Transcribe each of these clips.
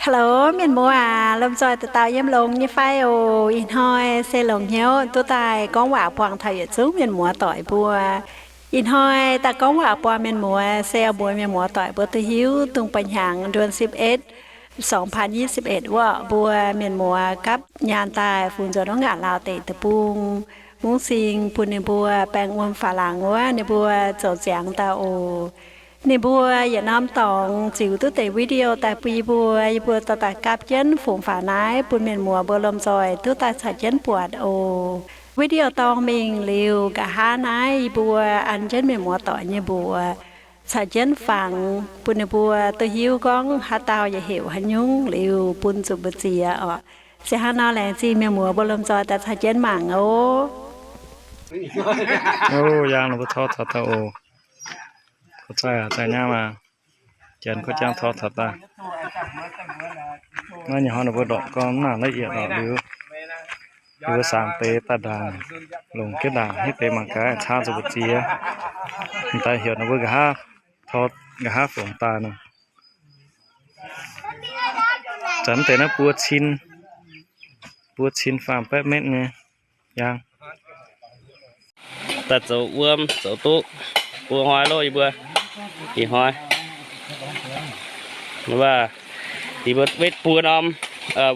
Hello, mienh muoz aac, lomh nzoih dauh dauh yiem longx nyei fai oc? Ih hnoi se longc hnyouv duqv daaih gorngv waac buangh taux yietc zungv mienh muoz doic mbuo. Ih hnoi daaih gorngv waac buangh mienh muoz se oix mbuox mienh muoz doic mbuo duqv hiuv, dongh ba'hnyangx เดือนสิบเอ็ด สองพันยี่สิบเอ็ด wuov, mbuo mienh muoz gapv nyaanh daaih fungx nzuonx wuov Ngaanc Laauh deic-bung, mungv sing bun ninh mbuo baeng wuom faaux laangz wuov, ninh mbuo zoux ziangx daaih oc. Ninh mbuo yietc norm dorngx ziux duqv deix video daaih bun yie mbuo, yie mbuo dorh daaih gapv jienv fungx faaux naaiv bun mienh muoz mbuo lomh nzoih duqv daaih caux jienv buatc oc. Video dorngx mingh liuz, nqa'haav naaiv yie mbuo an jienv mienh muoz doic nyei mbuox caux jienv fangx bun ninh mbuo duqv hiuv gorngv haaix dauh yaac heuc haaix nyungc liuz bun zuqc mbu'ziex oc. Se hnangv nor, laengz zingh mienh muoz mbuo lomh nzoih daaih caux jienv mangc oc. Ov, yaang ninh mbuo tor taux daaih oc. Gorqv-zaih, zaih nyei maah. Janx gorqv-jangv tor taux daaih. Naaiv nyei hnoi ninh mbuo ndortv gorn mv nangc naaiv yietc lorqc liuz, ninh mbuo saangx deix daaih ndaangc, longc jienv ndaangc hnangv deix mangc gaax caa zuqc mbu'ziex. Daaih heuc ninh mbuo nqa'haav tor, nqa'haav fongc daaih nor. Zanc deix naaiv buo cin, buo cin faam baeqv metv nyei yaang. Daaih zoux wuom zoux duqv buo hnoi loh yie mbuo. Ih hnoi, wuov, yie mbuo wetv buo norm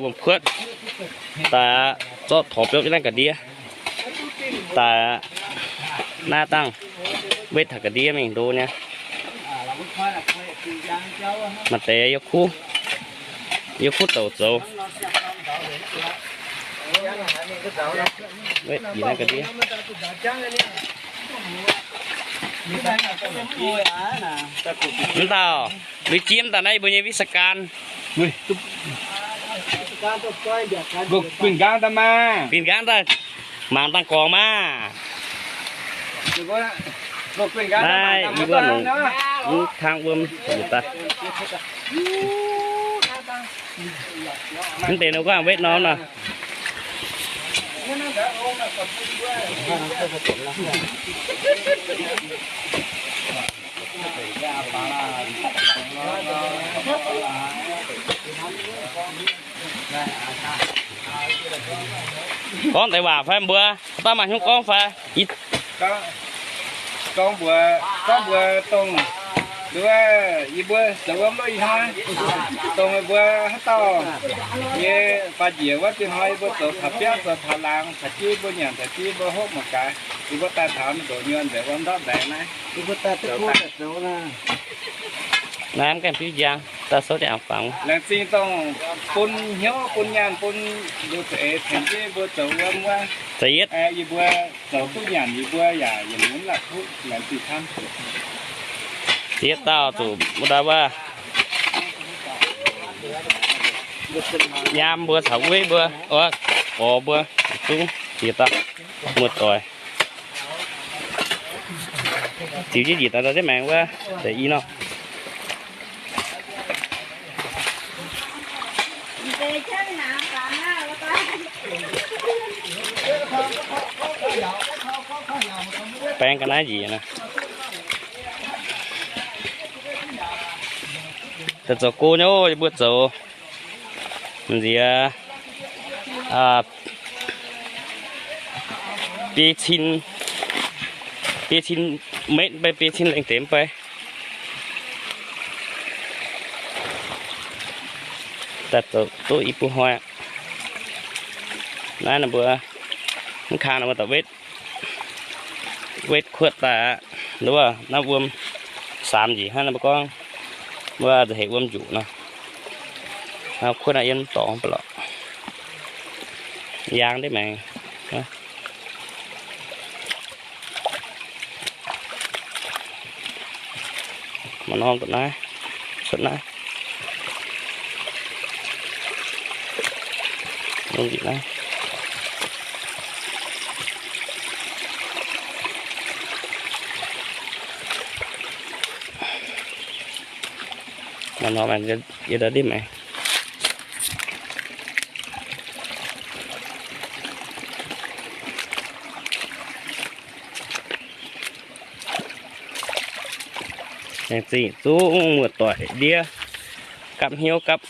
wuom-kuotv daaih aqv, zorqv torc biopv jienv naaiv ga'ndiev daaih aqv. Naaiv dangh wetv taux ga'ndiev mingh ndo nyei. Maaih deix yie kuv, yie kuv douc zoux. Wetv naaiv ga'ndiev. Mv dauh, lui jiem daaih naaiv yie mbuo nyei วิชาการ. Binh nqaang daaih maah. Binh nqaang daaih mangc dangh gorngx maah. Naaiv yie mbuo longc mv kangv wuom daaih. Mv deix nor guangc wetv norm nor. Gorngv deix waac fai mbuo, daaih maaih hnyouv gorngv fai? Gorngv mbuox, gorngv mbuox dongh, nduov, yie mbuo zoux wuom loh ih hnoi, dongh mbuo haaix dauh nyei faah njiec wuov, zinh hnoi yie mbuo zoux taux biauv, zoux taux laangz, caux jienv yie mbuo nyanc, caux jienv yie mbuo hopv mangc gaax, yie mbuo daaih taux mv ndoqc nyuonh nzengc wuov ndortv nzaengc naaiv. Naaiv mv gaengh biuv njang, daaih souv jienv fangx. Laengz zingh dongh bun hnyouv, bun nyaanh, bun nduov za'eix tengx jienv yie mbuo zoux wuom wuov. Za'yietv, yie mbuo zoux duqv nyanc, yie mbuo yaac yietc nyungc la'kuqv laengz zingh camv. Za'yietv dauh zuqc mbuo ndau wuov nyaam mbuo caux wuiv mbuo, orv, gorx mbuo, zungv ziex dauh muoz-doic. Ziux jienv njiec daaih ndau jienv maengx wuov deix i nor. Baeng ga'naaiv njiec naaiv. Daaih zoux go nyei, yie mbuo zoux nziex biei cin, biei cin metv mv bei, biei cin lengh deix mv bei. Daaih zoux duqv i buo hnoi aqv. Naaiv ninh mbuo mv kang ninh mbuo daaih wetv, wetv kuotv daaih aqv. Nduov naaiv wuom saamx njiec hnangv ninh mbuo gorngv wuov nza'hec wuom njuqc nor. Kuotv naaiv yiem dorngx mv baac lorqc. Yaang ndiev maengx. Maaih norm da'naaiv, cuotv naaiv. Lungh njiec naaiv. Maaih norm yie ndau ndiev maengx. Laengz zingh zungv muoz-doic ndiev gapv hnyouv gapv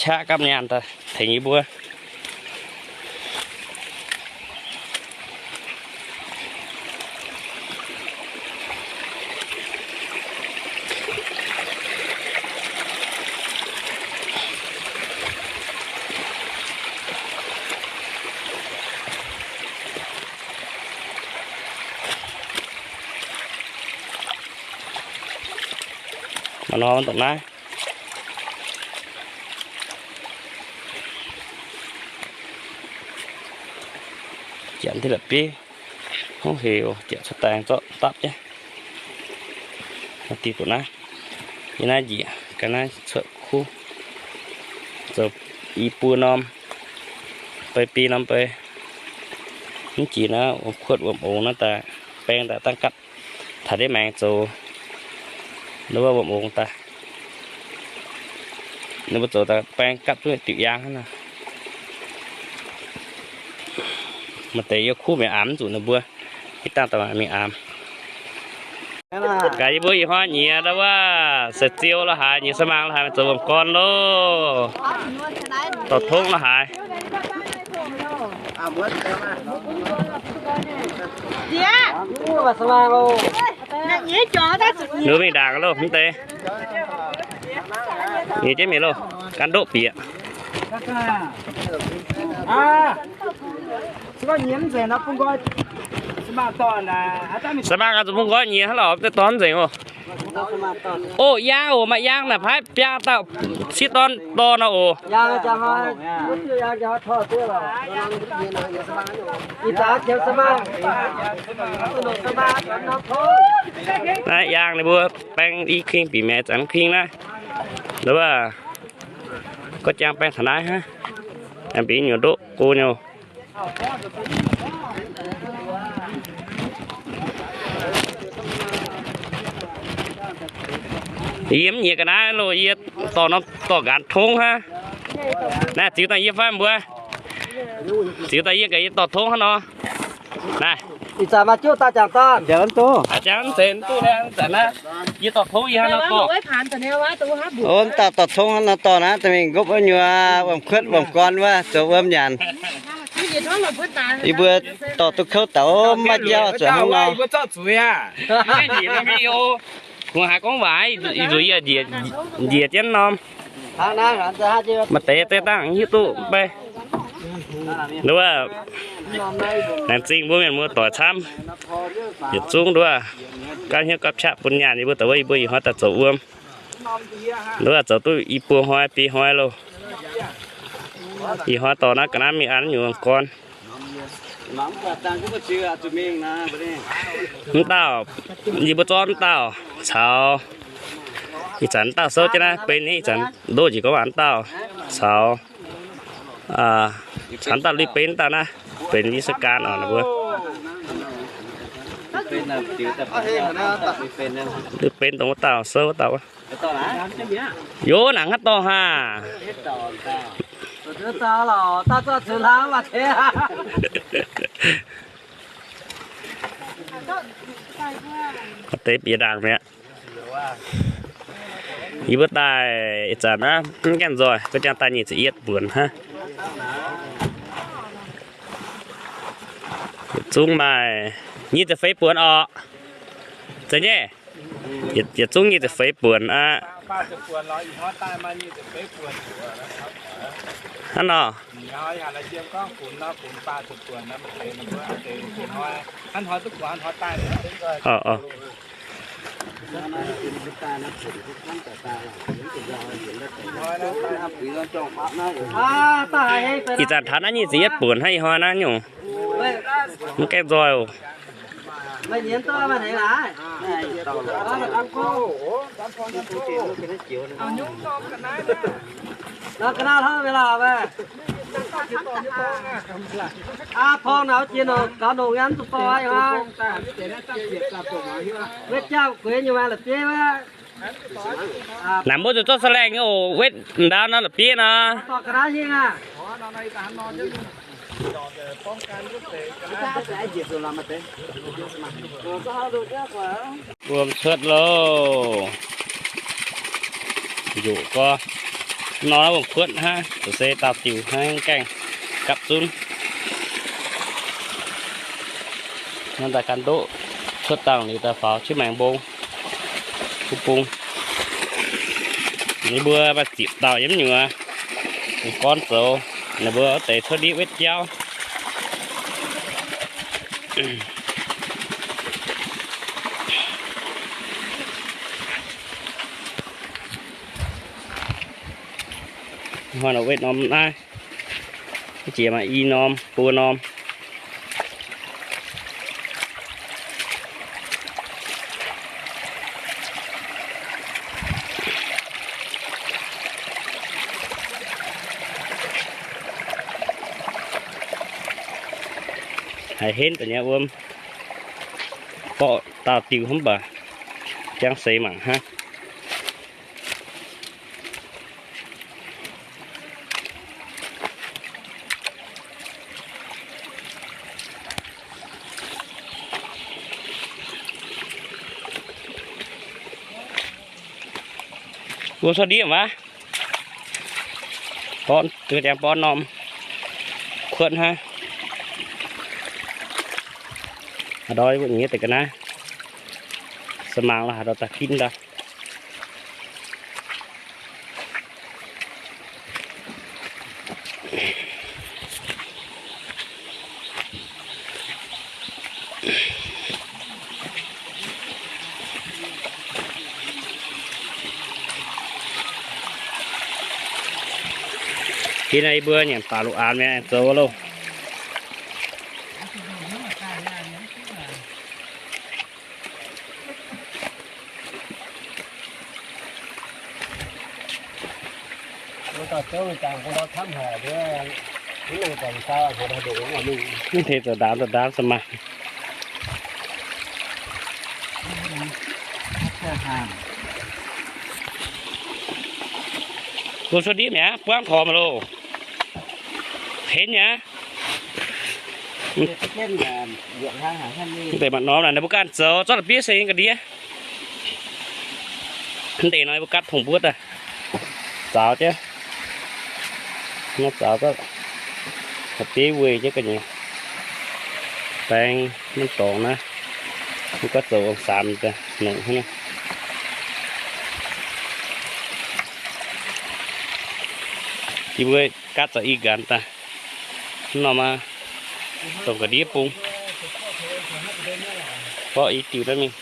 qaqv gapv nyaanh daaih tengx yie mbuo. Maaih norm ndongc naaiv. Janx diqv la'bieiv hungv hec, janx cuotv daaih zorqv dapv jienv. Diqv duqv naaiv, yie naaiv njiec ga'naaiv cuotv kuv, zoux i buo norm, bei biei norm bei. Mv jiex naaiv wuom-kuotv wuom-ongx naaiv daaih, baeng daaih dangh gapv taux ndiev maengx zoux, wuov wuom-ongx daaih. Ninh mbuo zoux daaih baeng gapv duqv diuc yaang hnangv nor. Maaih deix yie kuv mingh aamx mv zuqc ninh mbuo, ih dangh daaih mingh aamx. Gaax yie mbuo ih hnoi nyiex ndau wuov se ziou la'haaix, nyiex se maang la'haaix, zoux wuom-gorn loh, dorh tongv la'haaix. Nduov mingh ndaangc loh, mv deix. Nyiex jienv mingh loh, gan ndoqv bieqc. Se maang zuqc bun nqoi nyiex hnangv lorz, mv deix dorh nzengc oc. Oc, yaang oc, maaih yaang naaic paaiv biaa dauh sieqv dorn dorh nor oc. Naaiv yaang ninh mbuo baeng i kuing bieqc maengx zanc kuing naaiv. Wuov, gorqv-jaang baeng taux naaiv hnangv. Bieqc nyuoz ndoqv go nyei. Yie mv nyiex ga'naaiv loh, yie dorh norm dorh nqanx tongv hnangv. Naaiv ziux daaih yie fai mbuo? Ziux daaih yie gaax yie dorh tongv hnangv nor. Naaiv ih zanc maaih juqv daaih jangx dorn. Jangx mv zeiz mv duqv naaiv, zanc naaiv yie dorh tongv yie hnangv nor dorh. Mv dauh dorh tongv hnangv nor dorh naaiv, da'mingh nqopv wuov nyuoz wuom-kuotv wuom-gorn wuov zoux wuom nyanc. Yie mbuo dorh duqv kouv daaih mv maaih jauv zuqc hnangv nor. Kungx haiz gorngv waac, ih zuqc yie njiec jienv norm. Maaih deix deix dangh hiuv duqv mv bei. Nduov, laengz zingh mbuo mienh muoz-doic camv. Yietc zungv nduov, gapv hnyouv gapv qaqv bun nyaanh yie mbuo daaih wuov, yie mbuo ih hnoi daaih zoux wuom. Nduov, zoux duqv i buo hnoi biei hnoi loh. Ih hnoi dorh naaiv ga'naaiv mingh an nyungc gorn. Mv dauh, yie mbuo zorqv mv dauh caux, ih zanc mv dauh souv jienv naaiv benx, ih zanc ndoqv njiec gorngv waac mv dauh caux, caux mv dauh lui benx mv dauh naaiv benx Visakan oc ninh mbuo. Lui benx dongh wuov dauh souv wuov dauh. Yoc, naaic haaix dorngx haah? Maaih deix bieqc ndaangc mi'aqv. Yie mbuo daaih ih zanc naaiv mv gaengh nzoih, gorqv-jaang daaih nyic ziepc yietv buonc hnangv. Yietc zungv maaih nyic ziepc feix buonc orqc. Zeiz nyei? Yietc zungv nyic ziepc feix buonc aqv. Hnangv nor. Ih zanc taux naaiv nyic ziepc yietv buonc hnangv, ih hnoi naaiv nyungc mv gaengh nzoih oc. Naaic mbuo zuqc zorqv saeng-laengh nyei oc, wetv ndau nor la'bieiv nor. Wuom cuotv loh. Njoqc gorx. Nor wuom kuotv hnangv, zuqc se daauh diuh hnangv gaengh gapv zunv. Nor daaih gan ndoqv, cuotv dangh liuz daaih faaux qiex maengx mbong, kuv bung. Ninh mbuo maaih ziepc dauh yiem nyuoz, gorn zoux, ninh mbuo wuov deix cuotv ndiev wetv jauv. Hnoi nor wetv norm naaiv, jiex maaih i norm, buo norm. Haiz henv daaih nyei wuom, borqv daauh diuh hnangv baac jangv seix mangc hnangv. Mbuo cuotv ndiev waac, borqv, jangx borqv norm kuotv hnangv. Haaix ndau mbuo nyiex deix ga'naaiv, se mangc lorqc, haaix ndau daaih ginv ndau. Ginv naaiv yie mbuo nyanc baac lungh aanx mi'aqv, zoux loh. Mv deix zoux ndaamv zoux ndaamv se maaih. Mbuo cuotv ndiev mi'aqv, buangv torngx mv loh. Henv nyei aqv. Mv deix maaih norm naaic, ninh mbuo ganh zoux, zorqv la'bieiv seng ga'ndiev. Mv deix nor mbuo gatv tongx mbuotv daaih. Zaux jienv. Nor zaux zorqv la'bieiv weih jienv ga'nyuoz. Baeng norm dorngx naaiv, mv gorngv zoux saamx daaih nongc hnangv. Yie mbuo gatv zaux i nqanx daaih. Mv norm aqv, dongh ga'ndiev bung. Borqv i diuh naaiv mingh.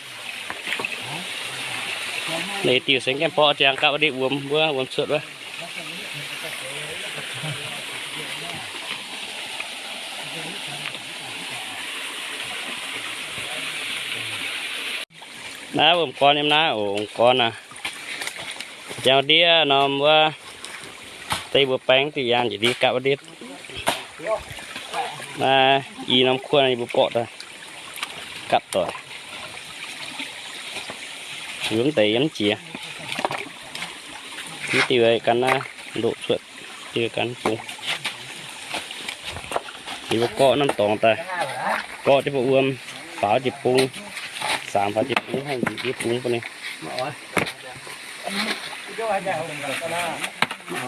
Naaiv diuh se gaengh borqv jangx gapv wuov ndiev wuom wuov, wuom cuotv wuov. Naaiv wuom gorn yiem naaiv oc, wuom gorn aac. Jangx ndiev norm wuov, deix mbuo baeng diuh yaangh njiec ndiev gapv wuov ndiev. Naaiv i norm kuotv yie mbuo borqv daaih gapv doic. Yiem mv deix yiem mv jiex. Mv diuh gan naaiv ndoqv cuotv, diuh gan bung. Yie mbuo gorqv norm dorngx daaih, gorqv jienv mbuo wuom, faaux jiex bung, saamx faaux jiex bung, hnangv njiec ndiev bung bun ninh.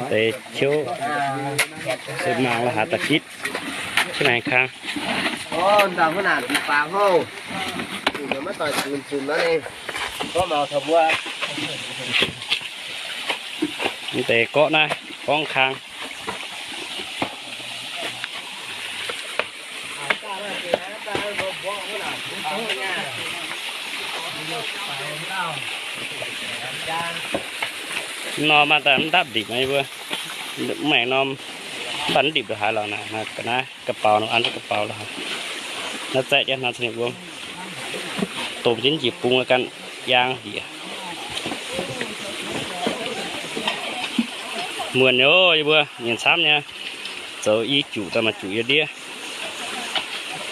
Deix ciouv, se mangc la'haaix da'gitv, ciouv maengx kang. Mv deix gorqv naaiv, gorngv kang. Norm maaih daaih mv ndapv ndipc mbuo. Maengx norm mv baac mv ndipc ndongc haaix lorqc naaic, ga'naaiv ga'baux norm an ga'baux lorqc. Naaiv zaeqv jienv hnangv cin wuom, domh jienv njiec bung ganh yaang njiec. Muonc nyei, yie mbuo nyienc camv nyei, zoux i juqc daaih maaih juqc yiem ndiev.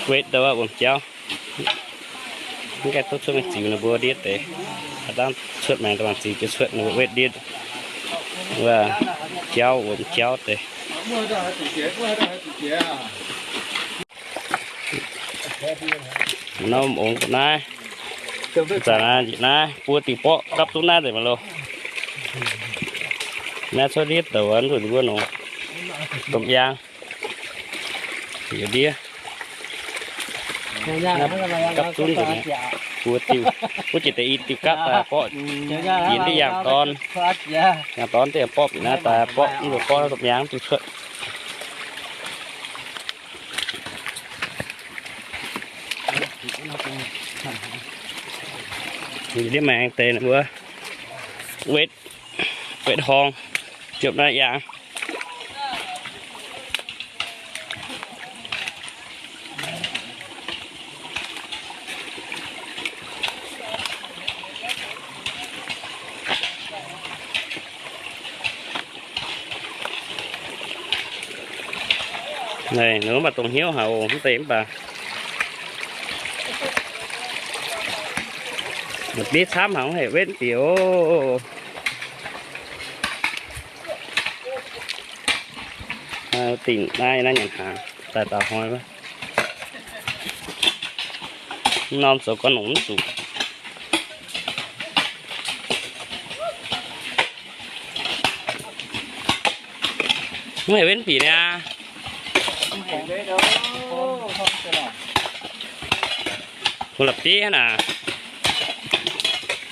Wetv ndau wuom jauv. Mv gaengh duqv cuotv maengx ziux ninh mbuo ndiev deix. Haaix dangv cuotv maengx daaih mangc ziux jiex cuotv ninh mbuo wetv ndiev. Wuov jauv wuom jauv deix. Norm ongx ga'naaiv, zanc naaiv njiec naaiv buo dingc borqv gapv zunv naaiv nzengc mv loh. Naaiv cuotv ndiev douc wuov nzunc mbuo nongx domh yaang. Yietc ndiev gapv zunv nzunc, buo diuh, wuov jiex deix i diuh gapv daaih borqv, diex ndiev yaangh dorn. Yaangh dorn deix borqv bieqc naaiv daaih borqv mv nzunc borqv domh yaang diuh cuotv. Ndiev maengx deix wuov, wetv, wetv horngh, ziepc naaiv yaangh. Naaiv mv baac dongh hnyouv haic oc, mv deix mv baac mv bieiv camv haic, mv haih wetv bieqc oc. Dingc naaiv, naaiv nyanc hnaangx daaih daaux hnoi wuov. Norm zoux gorn longc mv zuqc. Mv haih wetv bieqc niaa. Kungx la'bieiv naaic,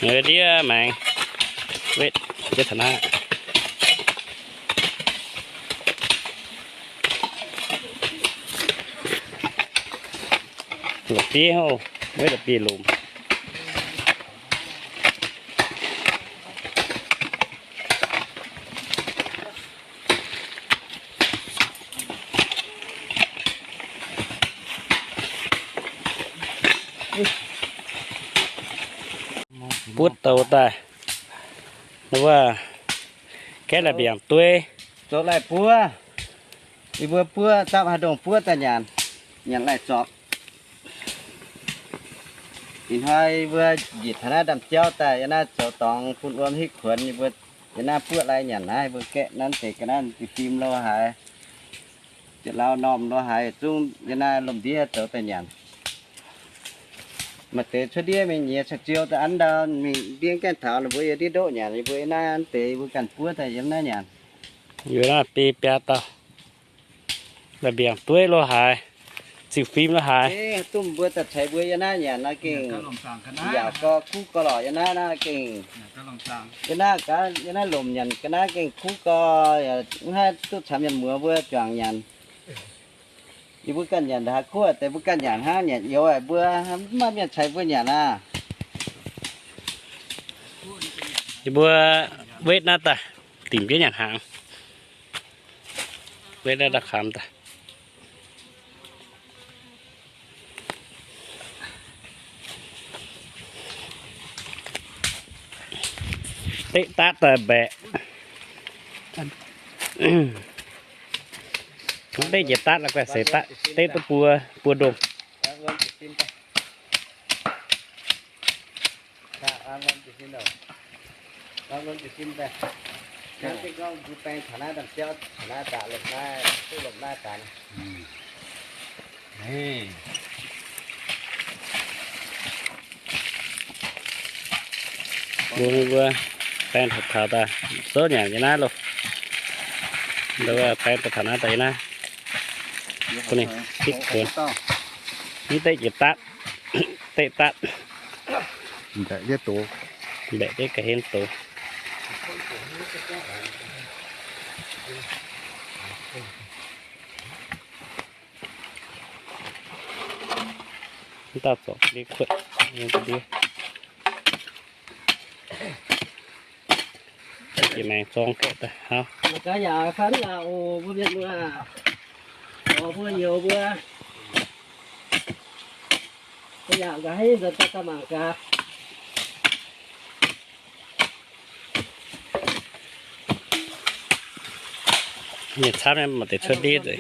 ndiev maengx wetv, ndiev taux naaiv. La'bieiv hov, wetv la'bieiv lomc. Buov douh daaih, wuov gaeqv la'mbiaangc dueiv. Zoux laih buov. Yie mbuo buov, dapv haaix ndongh buov daaih nyanc, nyanc laih zorpc. Ih hnoi yie mbuo njiec taux naaiv ndaamv-jauv daaih, yie naaiv zoux dorngx bun wuom hitv kuonx, yie mbuo yie naaiv buov lai nyanc naaiv, yie mbuo gaeqv nanv deix ga'naaiv diuh fim lo haaix, ziepc lau normh lo haaix, zungv yie naaiv lomh ndiev zoux daaih nyanc. Maaih deix cuotv ndiev mingh nyiex caux ziou daaih an ndau mingh ndiev gaengh taux ninh mbuo yie ndiev ndoqv nyanc, yie mbuo yie naaiv an deix yie mbuo ganh buov daaih yiem naaiv nyanc. Yie naaiv biei biaa dauh, la'mbiaangc dueiv lo haaix, ziqc fim lo haaix. Duqv mbuo daaih ceix mbuo yie naaiv nyanc nor gengh yaac gau kuv gau lorqc. Yie naaiv naaiv gengh, yie naaiv gaax, yie naaiv lomc nyanc ga'naaiv gengh kuv gau, yaac mv haih duqv camx mienh muoz mbuo juangc nyanc. Yie mbuo ganh nyanc haaix kuv deix mbuo ganh nyanc hnangv, nyanc youz aqv, mbuo mv maaih mienh ceix mbuo nyanc aqv. Yie mbuo wetv naaiv daaih dingc jienv nyanc hnaangx. Wetv naaiv daaih kamx daaih. Deqv daatv daaih mbaeqc. Mv deqv jiex daatv la'guaih seix daatv, deqv duqv buo, buo ndongh. Mbuo, mbuo baeng taux taux daaih, souv nyanc yiem naaiv loh. Baeng taux taux naaiv daaih yiem naaiv. Bun ninh hitv kuonx. Mv deqv jiex daatv, deqv daatv. Mbaeqc jienv doz. Mbaeqc jienv ga'hlen doz. Mv dauh zorc ndiev kuotv, ndiev. Jiex maengx zorng gaeqv daaih hnangv. Gaax yaac fai mv laaix oc, mbuo mienh mbuo, oc, mbuo nyouz mbuo. Gaax yaac nqa'haav nzuonx daaih daaih mangc gaax. Mienh camv nyei, maaih deix cuotv ndiev nzengc.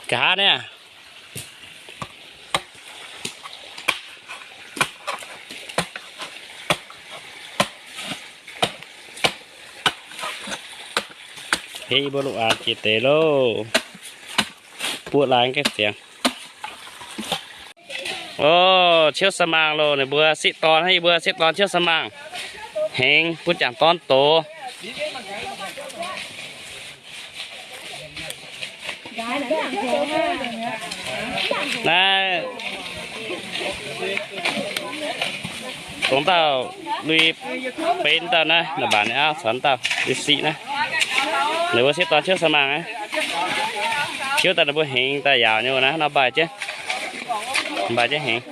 Nqa'haav niaa. Hei, yie mbuo lungh aanx jiex deix loh. Buoqv lai gaengh ziangx. O, ciouv sa'maangh loh, ninh mbuo sieqv dorn, yie mbuo sieqv dorn ciouv sa'maangh hengx, butv jangc dorn doz. Naaiv dongh dauh lui benx dauh naaiv, naaic mbaanc ninh auv caux dauh lui siqv naaiv. Ninh mbuo sieqv dorn ciouv sa'maangh naaiv, ciouv daaih ninh mbuo hengx daaih yaauc nyei naaiv, nor mbaih jienv, mbaih jienv hengx.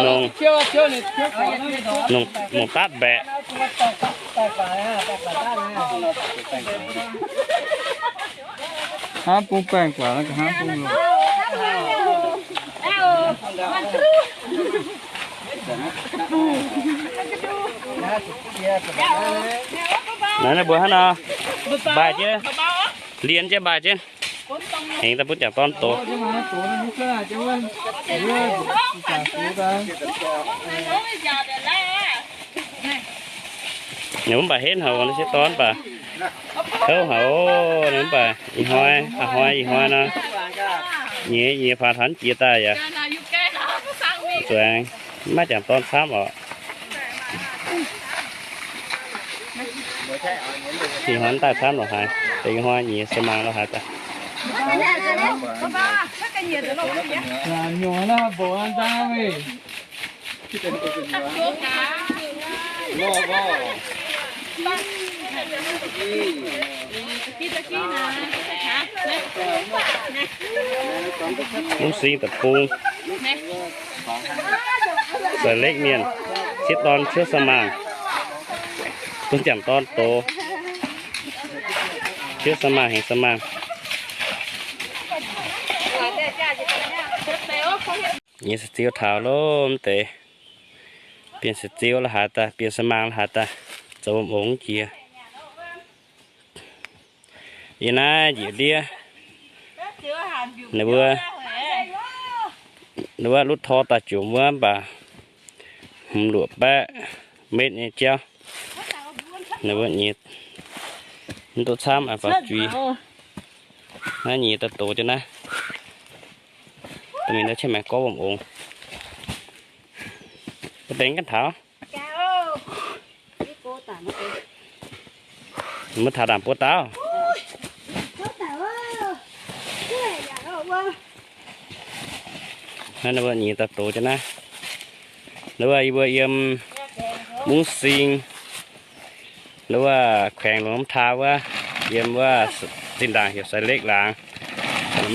Nongc, nongc, nongc datv mbaeqc. Hnangv bung baengh guaax, hnangv bung lorqc. Naaiv, naaiv mbuo hnangv nor, mbaih jienv, liemh jienv mbaih jienv. Hengx daaih butv jangc dorn doz. Ninh mbuo mv baac henv haic, naaiv sieqv dorn mv baac kouv haic oc. Ninh mv baac ih hnoi, ih hnoi, ih hnoi nor, nyiex, nyiex faaux taux jiex daaih yaac zuqc maiv jangc dorn camv oc. Ih hnoi daaih camv lorqc haaix, deix ih hnoi nyiex se maang lorqc haaix daaih. Mungv sing deic-bung, sai-lekv mienh, sieqv dorn ciouv se maang, bun jangc dorn doz, ciouv se maang hengx se maang. Nyei se ziouv taux lov mv deix, bienh se ziouv la'haaix daaih, bienh se maang la'haaix daaih, zoux wuom ongx jiex. Yie naaiv njiec ndiev, ninh mbuo, ninh mbuo lutv tor daaih jomc wuov mv baac hmz luoqc baeqv metv nyei jauv. Ninh mbuo nyiex mv duqv camv, faaux juix. Naaiv nyiex daaih doz jienv naaiv. Da'mingh naaiv qiemx maengx gorngv wuom ongx. Mbuo dengx ganh taux. Mbuo taux ndaangc buo dauh. Naaiv ninh mbuo nyiex daaih doz jienv naaiv. Ninh mbuo, yie mbuo yiem Mungv Sing, ninh mbuo ແຂວງຫຼວງນ້ຳທາ wuov, yiem wuov zinh ndaangc heuc Sai Lekv laangz.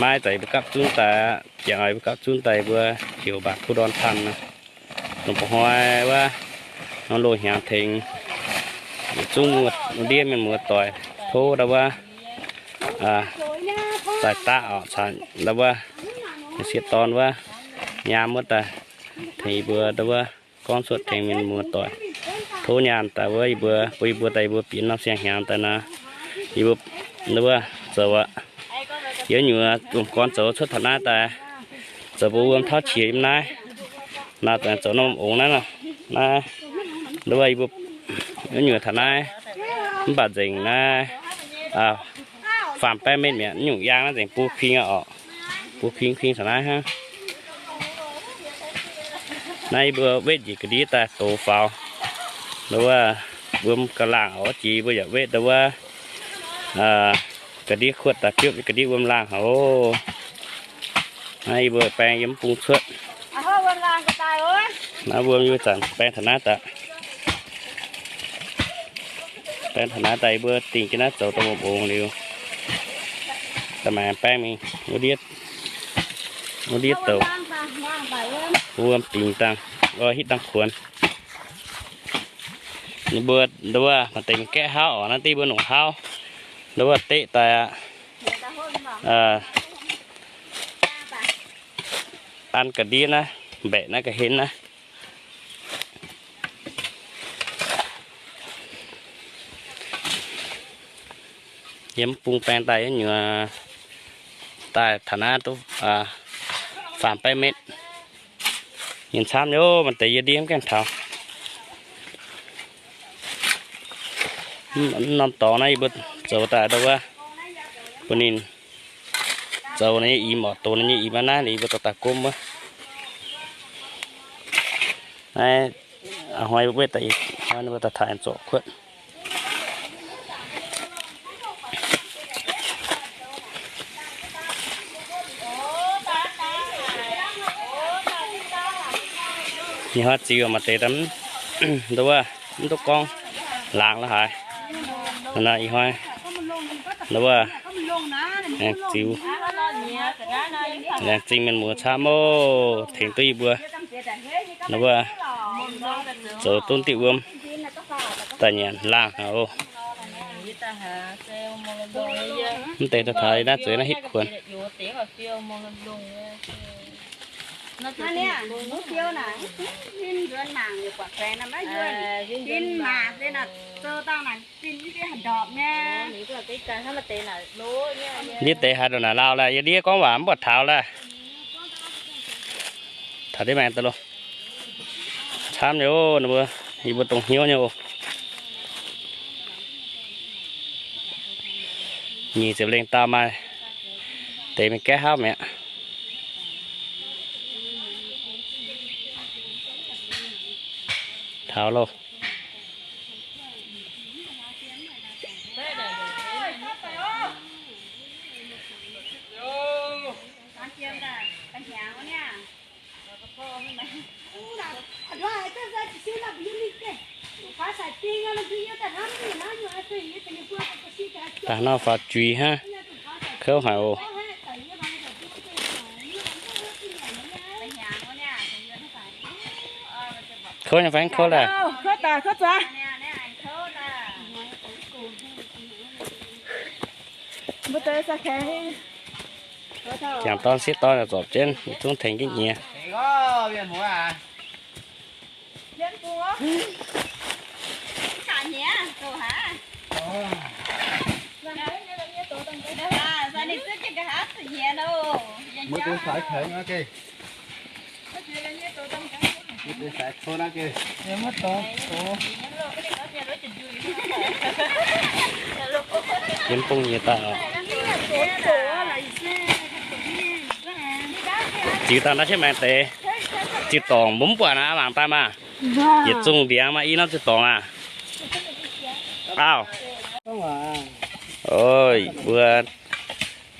Maiv zeiz yie mbuo gapv zunv daaih, jangx oix yie mbuo gapv zunv daaih yie mbuo heuc mbac kuv ndorn tanh nor. Longc mba'hnoi wuov, nor loz-hnyangx tengx yietc zungv ndiev mienh muoz-doic tov ndau wuov, daaih daqv oc, caux ndau wuov sieqv dorn wuov, nyaam wuov daaih tengx yie mbuo ndau wuov gorngv cuotv tengx mienh muoz-doic. Tov nyaanh daaih wuov yie mbuo, bun yie mbuo daaih yie mbuo bieqc norm siang-hnyangx daaih nor, yie mbuo ndau wuov zoux aqv. Yie nyuoz lomc gorn zoux cuotv taux naaiv daaih, zoux mbuo wuom tauv qiex yiem naaiv. Naaiv zoux norm ongx naaiv nor, naaiv ndau wuov yie mbuo nyuoz taux naaiv, mv baac nzengc naaiv faam baeqv metv mi'aqv. Nyungc yaang naaiv nzengc bun kuing aqv oc. Bun kuing kuing taux naaiv hnangv. Naaiv yie mbuo wetv njiec ga'ndiev daaih dox faaux. Ndau wuov wuom ga'laangh oc, jiex yie mbuo yaac wetv ndau wuov ga'ndiev kuotv daaih biopv ga'ndiev wuom laangh haic oc. Naaiv yie mbuo baeng yiem mv bung cuotv. Naaiv wuom yie mbuo zanc baeng taux naaiv daaih. Baeng taux naaiv daaih yie mbuo dingh jienv naaiv zoux dongh wuom ongx liuz, da'maaic baeng mingh wuov ndiev, wuov ndiev douc, wuom dingc dangh, hitv dangh kuonx. Ninh mbuo ndau wuov maaih deix mingh gaeqv hauv oc, naaiv deix mbuo nongc hauv ndau wuov deqv daaih aqv. An ga'ndiev naaiv, mbaeqc naaiv ga'hlen naaiv. Yiem mv bung baeng daaih nyuoz daaih taux naaiv duqv faam baeqv metv. Yienh camv nyei, maaih deix yie ndiev mv gaengh taux. Mv norm dorngx naaiv yie mbuo zoux daaih ndau wuov, Bun ninh zoux ninh nyei im oc, dox ninh nyei im aqv naaiv, ninh mbuo dorh daaih gomv wuov. Naaiv a'hnoi mbuo daaih, ninh mbuo daaih taaih zorc kuotv. Ih hnoi ziux maaih deix daaih, nduov, mv duqv gorngv laangz la'haaix. Ih hnoi, nduov, laengz zingh, laengz zingh mienh muoz camv oc, tengx duqv yie mbuo, nduov, zoux duqv diuh wuom daaih nyanc laangh haic oc. Mv deix daaih taux naaiv zueiz naaiv hitv kuonx. Ndiev deix haaix ndongc naaic lauh laaih, yie ndiev gorngv waac mv buatc taux laaih. Taux deix maengx daaih loh. Camv nyei oc, ninh mbuo, yie mbuo dongh hnyouv nyei oc. Nyic ziepc lengh dauh maaih deix mingh gaeqv hauv mi'aqv. Taux loh. Daaih nor faaux juix hnangv, kouv haic oc. Kouv nyei fai mv kouv laaih? Jangx dorn sieqv dorn zorpc jienv, zungv tengx jienv nyiex. Yiem bung nyiex daaih oc. Ziux daaih naaiv cietv maengx deix, ziux dorngc mbuo mv buatc naaiv, mangc daaih maah. Yietc zungh ndiangx maaih i norm ziux dorngc aav. Auv,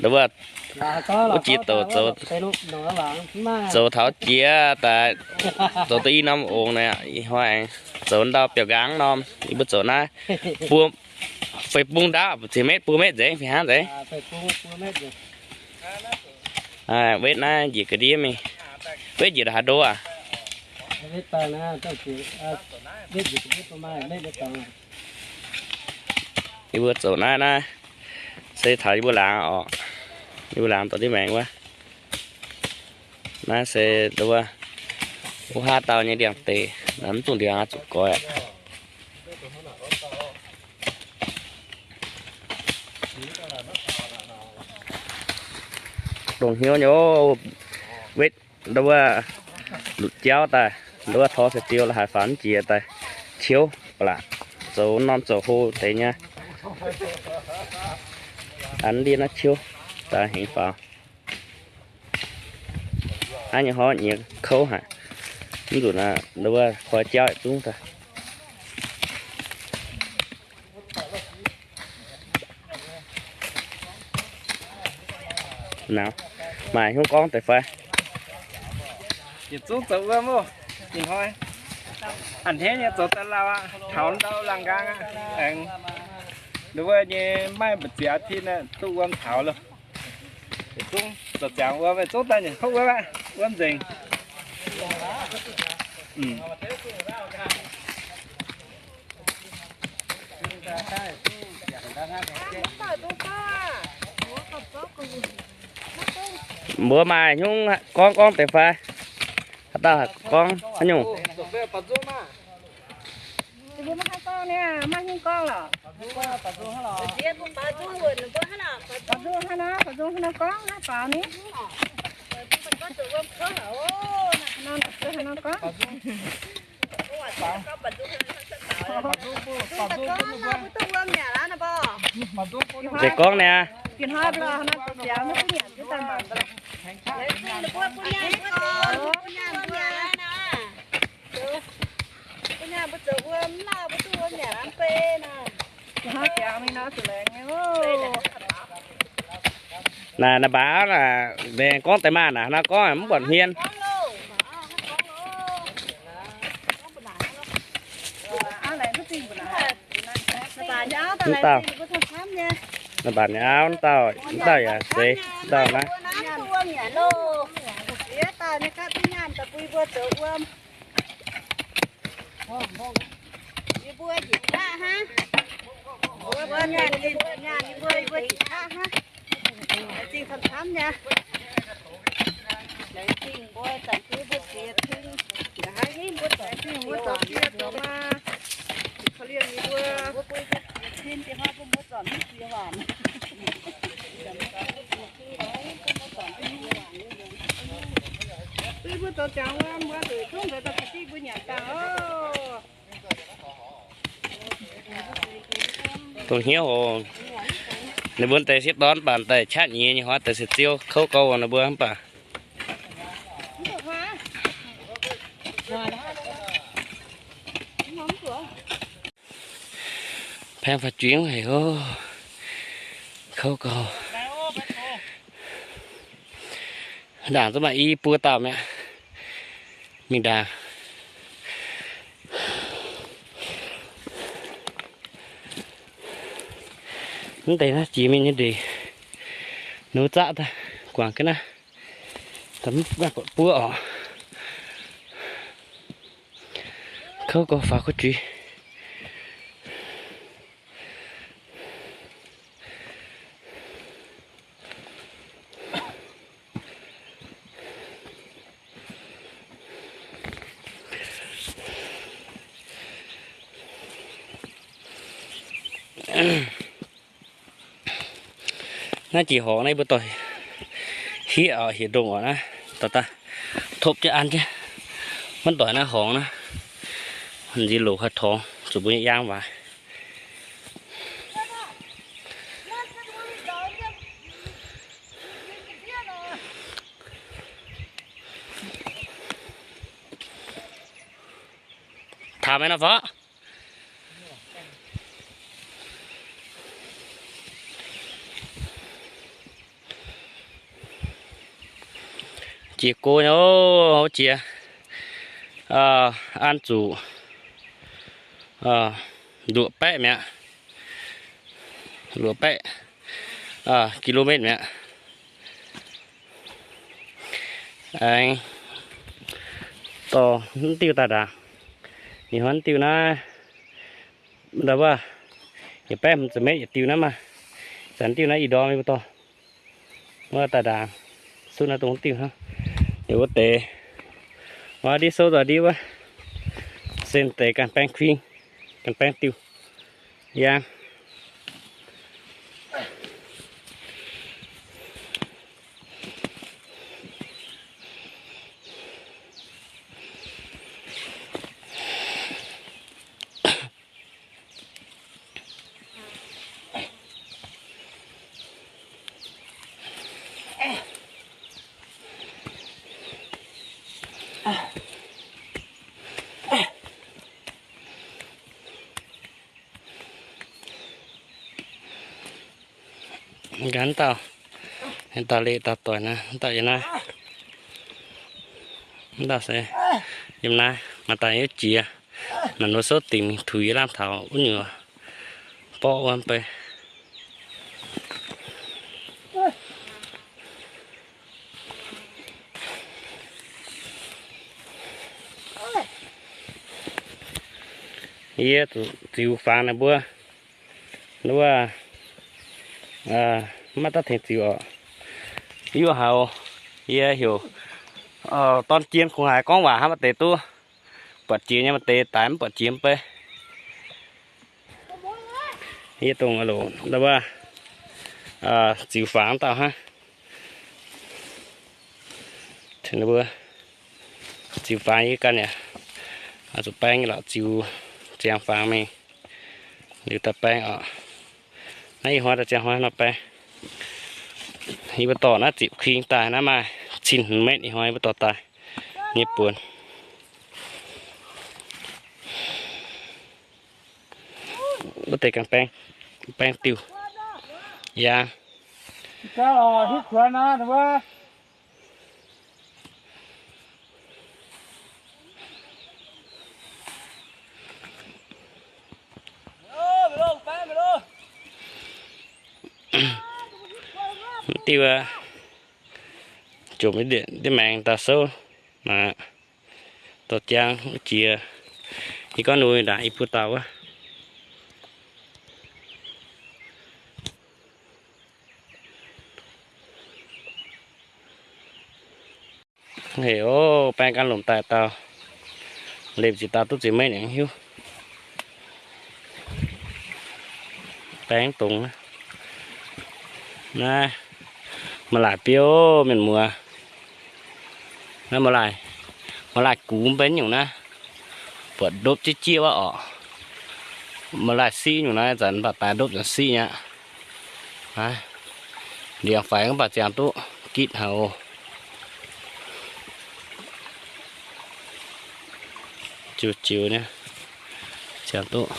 mbuo, wuov jiex douc zoux, zoux taux jiex daaih, zoux duqv i norm ongx naaiv, ih hnoi zoux ndau biauv nqaang norm, yie mbuo zoux naaiv buo feix bung ndaauv, ziepc metv, buo metv nzengc, fih hnangv nzengc. Wetv naaiv njiec ga'ndiev mingh. Wetv njiec haaix ndo aac? Yie mbuo zoux naaiv, naaiv se taux yie mbuo laangz oc. Yie mbuo laangz dorh div maengx wuov. Naaiv se wuov, wuov haav dauh nyei ndiangx-deic, mv zuqc ndiangx aqv, zuqc goix aqv. Dongh hnyouv nyei, wetv ndau wuov lutc jauv daaih, ndau wuov tor se diou la'haaix faaux mv jiex daaih, ciouv ba'laqc, zoux norm zoux hlo deix nyei. An ndiev naaiv ciouv daaih hengx faaux. Hnangv nyei horv nyiex kouv haic, mv nzunc ndau wuov koi jauv yietc zungv daaih. Maaih hnyouv gorngv deix fai? Yietc zungv zoux wuom oc. Ih hnoi a'hneiv nyei zoux daaih lauh aqv, taux ndau laangh nqaang aqv. Aengx ndau wuov nyei maiv mbu'ziex อาทิตย์ naaiv duqv wuom taux loh. Yietc zungv zoux ziangx wuom, yietc zungv daaih nyanc kouv wuom aqv, wuom nzengc. Mbuo maaih hnyouv gorngv gorngv deix fai? Haaix dauh gorngv haaix nyungc? Maiv hnyouv gorngv lorqc. Baaux nzung hnangv nor, baaux nzung hnangv nor gorngv hnangv baaux ni. Hnangv nor gorngv. Zeiz gorngv niaa. Naaiv, naaiv mbaaux naaic, mbaengx gorngv deix maah naaic, naaiv gorngv mv buatc hmien. Mv dauh. Naaiv mbaaux nyei auv, mv dauh, mv dauh yaac seix, mv dauh naaiv. Yie mbuo nyanc, yie mbuo nyanc, yie mbuo, yie mbuo nyanc, yie mbuo nyanc hnangv. Laengz zingh camv-camv nyei. Laengz zingh mbuo zanc duqv mbuo ziex cin. Laengz zingh mbuo zornc ziex cin, mbuo zornc ziex cin, mbuo zornc ziex cin, mbuo zornc ziex cin. Duqv mbuo zoux jangx wuov, mbuo zuqc zungv nzuonx daaih ba'dingh mbuo nyanc daaih oc. Dongh hnyouv oc. Ninh mbuo deix sieqv dorn mv baac daaih qaqv nyiex nyei hnoi daaih se ziouv kouv gau ninh mbuo mv baac. Paengx faaux juiz haic oc. Kouv gau. Ndaangc zungv maaih i buo dauh mi'aqv. Mingh ndaangc. Mv deix naaiv jiex mingh nyei ndeic, nu zaqv daaih guangc ga'naaiv, mv buatc buov oc. Kouv gau, faaux kuv juiz. Naaiv jiex horngz naaiv mbuo dorh hieqv oc, hieqv ndongh oc naaiv, dorh daaih topv jienv an jienv. Maiv doic naaiv horngz naaiv, nziex loc haih torngx zuqc mbuo nyei yaang waac. Taux meih nor fov? Jiex go nyei oc, jiex an zuqc luoqc baeqv mi'aqv. Luoqc baeqv kilometer mi'aqv. Aengx dorh mv diuh daaih ndaangc. Ninh hnoi mv diuh naaiv, ndau wuov, yietc baeqv hmz ziepc metv yietc diuh naaiv maah. Zanc diuh naaiv ih ndorm yie mbuo dorh wuov daaih ndaangc, sutv naaiv dongh diuh hnangv. Yie mbuo deix, wuov ndiev souv nzoih ndiev wuov, sen deix ganh baeng kuing, ganh baeng diuh. Yangh. Gaax dauh, dauh leih dauh doic naaiv, dauh yiem naaiv, dauh se yiem naaiv, maaih daaih yiem jiex, naaiv nor souv dingc mingh tuix yie lamh taux wuov nyuoz borqv wuov mv bei. Yie zuqc ziux fangx ninh mbuo. Wuov, maiv daaih tengx ziux oc. Yie haiz, yie heuc dorn jien kungx haiz gorngv waac hnangv, maaih deix duqv buatc jiex nyei, maaih deix daaih mv buatc jiex mv bei. Yie dongh wuov, ziux fangx dauh hnangv. Mbuo ziux fangx yie ganh yaac zuqc baeng nyei lorqc, ziux ziangx fangx mingh liuz daaih baeng oc. Naaiv ih hnoi daaih ziangh hnoi nor baeng. Yie mbuo dorh naaiv ziepc kuing daaih naaiv maaih cin hmz metv, ih hnoi yie mbuo dorh daaih nyei buonc. Wuov deix ganh baeng, baeng diuh yaang. Diuh jomc ndiev maengx daaih souv, dorh jangv jiex. Yie gorngv nui ndaangc yie buo dauh wuov. Hei, o, baeng ganh lomc daaih dauh, lemh ziepc dauh duqv ziepc metv nyei hiuv. Baeng dongz naaiv, maaih laaix biouv mienh muoz. Naaiv maaih laaix, maaih laaix gux mv benx nyungc naaiv, buatc ndopv jieqv jieqv wuov orqc. Maaih laaix siqv nyungc naaiv, zanc mv baac daaih ndopv zanc siqv nyei aqv. Ndiangx-faix mv baac ziangh duqv gitv haic oc. Jiu jiu nyei, ziangh duqv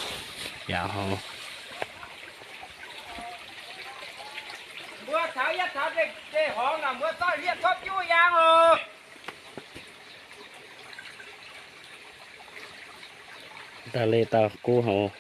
yaauc haic. Mbuo taux yietv taux deix horngz naaic, mbuo zorqv hietv topv juv yaang oc. Daaih leih dauh go haic oc.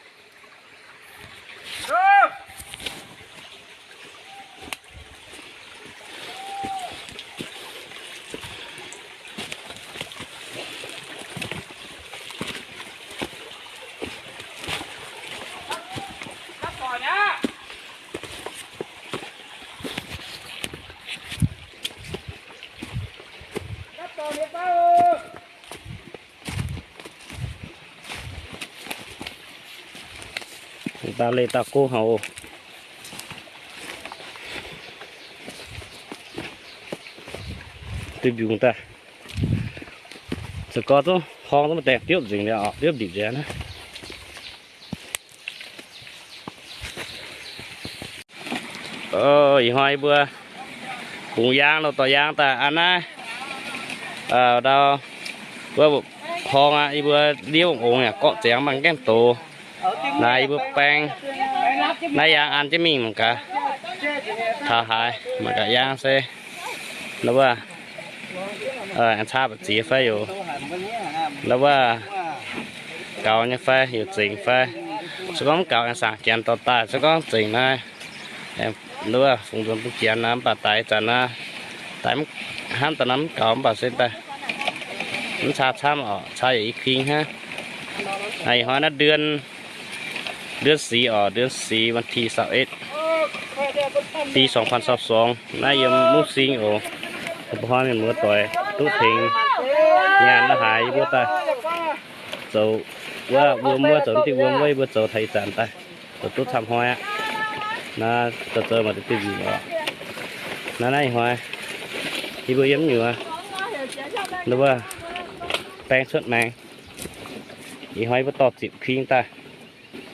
Daaih leih dauh go haic oc. Duih mbiungc daaih. Zoux gorx zungv horngh zungv maaih deix diopv nzengc liuz, diopv ndipc nzengc naaiv. Ih hnoi yie mbuo bungx yaang, nor dorh yaang daaih an naaiv ndau wuov horngh aqv. Yie mbuo ndiev ongx-ongx yaac gorqv ziangx mangc gaengh doz. Naaiv yie mbuo baeng naaiv yaang an jienv mingh mangc gaax. Taux haaix mangc gaax yaang se, ndau wuov, aengx caa ba'ziex fai yoc, ndau wuov, gaux nyei fai, yoc zengc fai. Se gorngv mv gaux aengx saangc janx dorh daaih, se gorngv zengc naaiv, ndau wuov, fungx nzuonx bun janx naaiv. Mv baac daaih ih zanc naaiv, daaih hnamv daaih naaiv mv gaux, mv baac se daaih mv caa camv orqc, caa yaac i kuing hnangv. Ih hnoi naaiv เดือน เดือนสี่ orqc, เดือนสี่ วันที่ สิบเอ็ด ปี สองพันยี่สิบสอง naaiv yiem Mungv Sing oc. Mbuo hnoi mienh muoz doic duqv tengx nyaanh la'haaix yie mbuo daaih zoux wuov wuom wuov, zoux diuh wuom wuov, yie mbuo zoux taux ih zanc daaih zoux duqv camv hnoi aqv. Naaiv zoux zoux maaih diuh mbiungc oc. Naaiv naaiv ih hnoi yie mbuo yiem nyuoz, ndau wuov, baeng cuotv maengx. Ih hnoi yie mbuo dorh ziepc kuing daaih.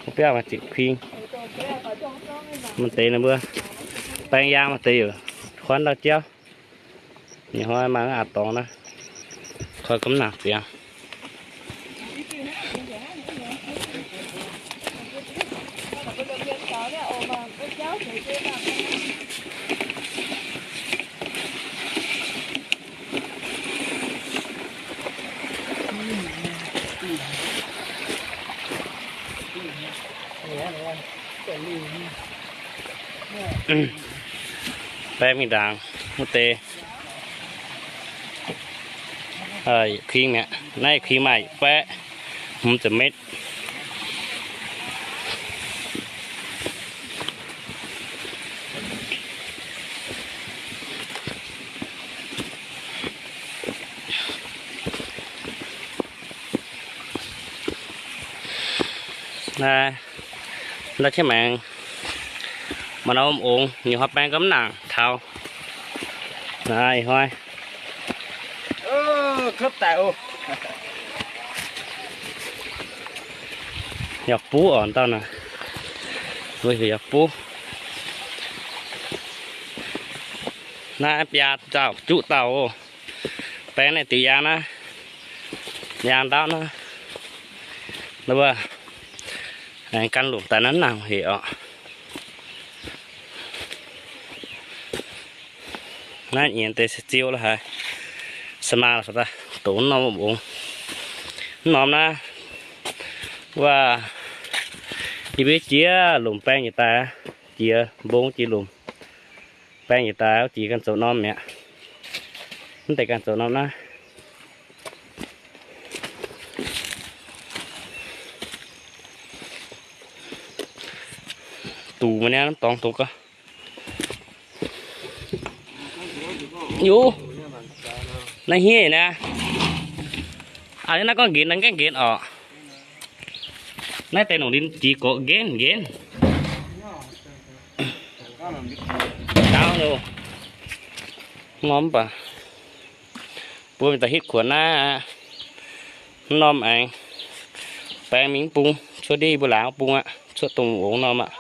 Wuov biauv maaih ziepc kuing. Maaih deix ninh mbuo baeng yaang, maaih deix yaac huanv ndau jauv. Ih hnoi maaih aqc dorngx naaiv, koi gomv nangc ziangx. Baeng mingh ndaangc wuov deix kuing mi'aqv. Naaiv kuing maaih baeqv hmz ziepc metv. Naaiv, ndau jienv maengx, maaih norm ongx, ih hnoi baeng gomv nangc taux. Naaiv ih hnoi yaac buv orqc, ndau naaic, yaac buv. Naaiv biaa dauh juqv dauh oc. Baeng naaiv diuc yaang naaiv, yaang ndaauv naaiv, wuov, aengx gan lomc daaih naaiv nangc hec oc. Naaiv nyienz deix se ziou lo haaix, se maa daaih doqc norm mbongx. Norm naaiv, wuov, yie mbuo jiex lomc baeng njiec daaih, jiex mbong jiex lomc baeng njiec daaih, jiex ganh zoux norm mi'aqv. Mv deix ganh zoux norm naaiv. Duqv maiv niaa, norm dorngx duqv gau. Yie, naaiv hniev naaiv. Aa, naaiv gorngv nqenx, naaiv gaengh nqenx oc. Naaiv deix nongc linh jiex gorqv nqenx nqenx. Daauv loh. Norm mv baac mbuo mingh daaih hitv kuonx naaiv aqv. Mv norm aengx baeng mingh mv bung, cuotv ndiev mbuo laangz mv bung aqv, cuotv dongh ongx norm aqv.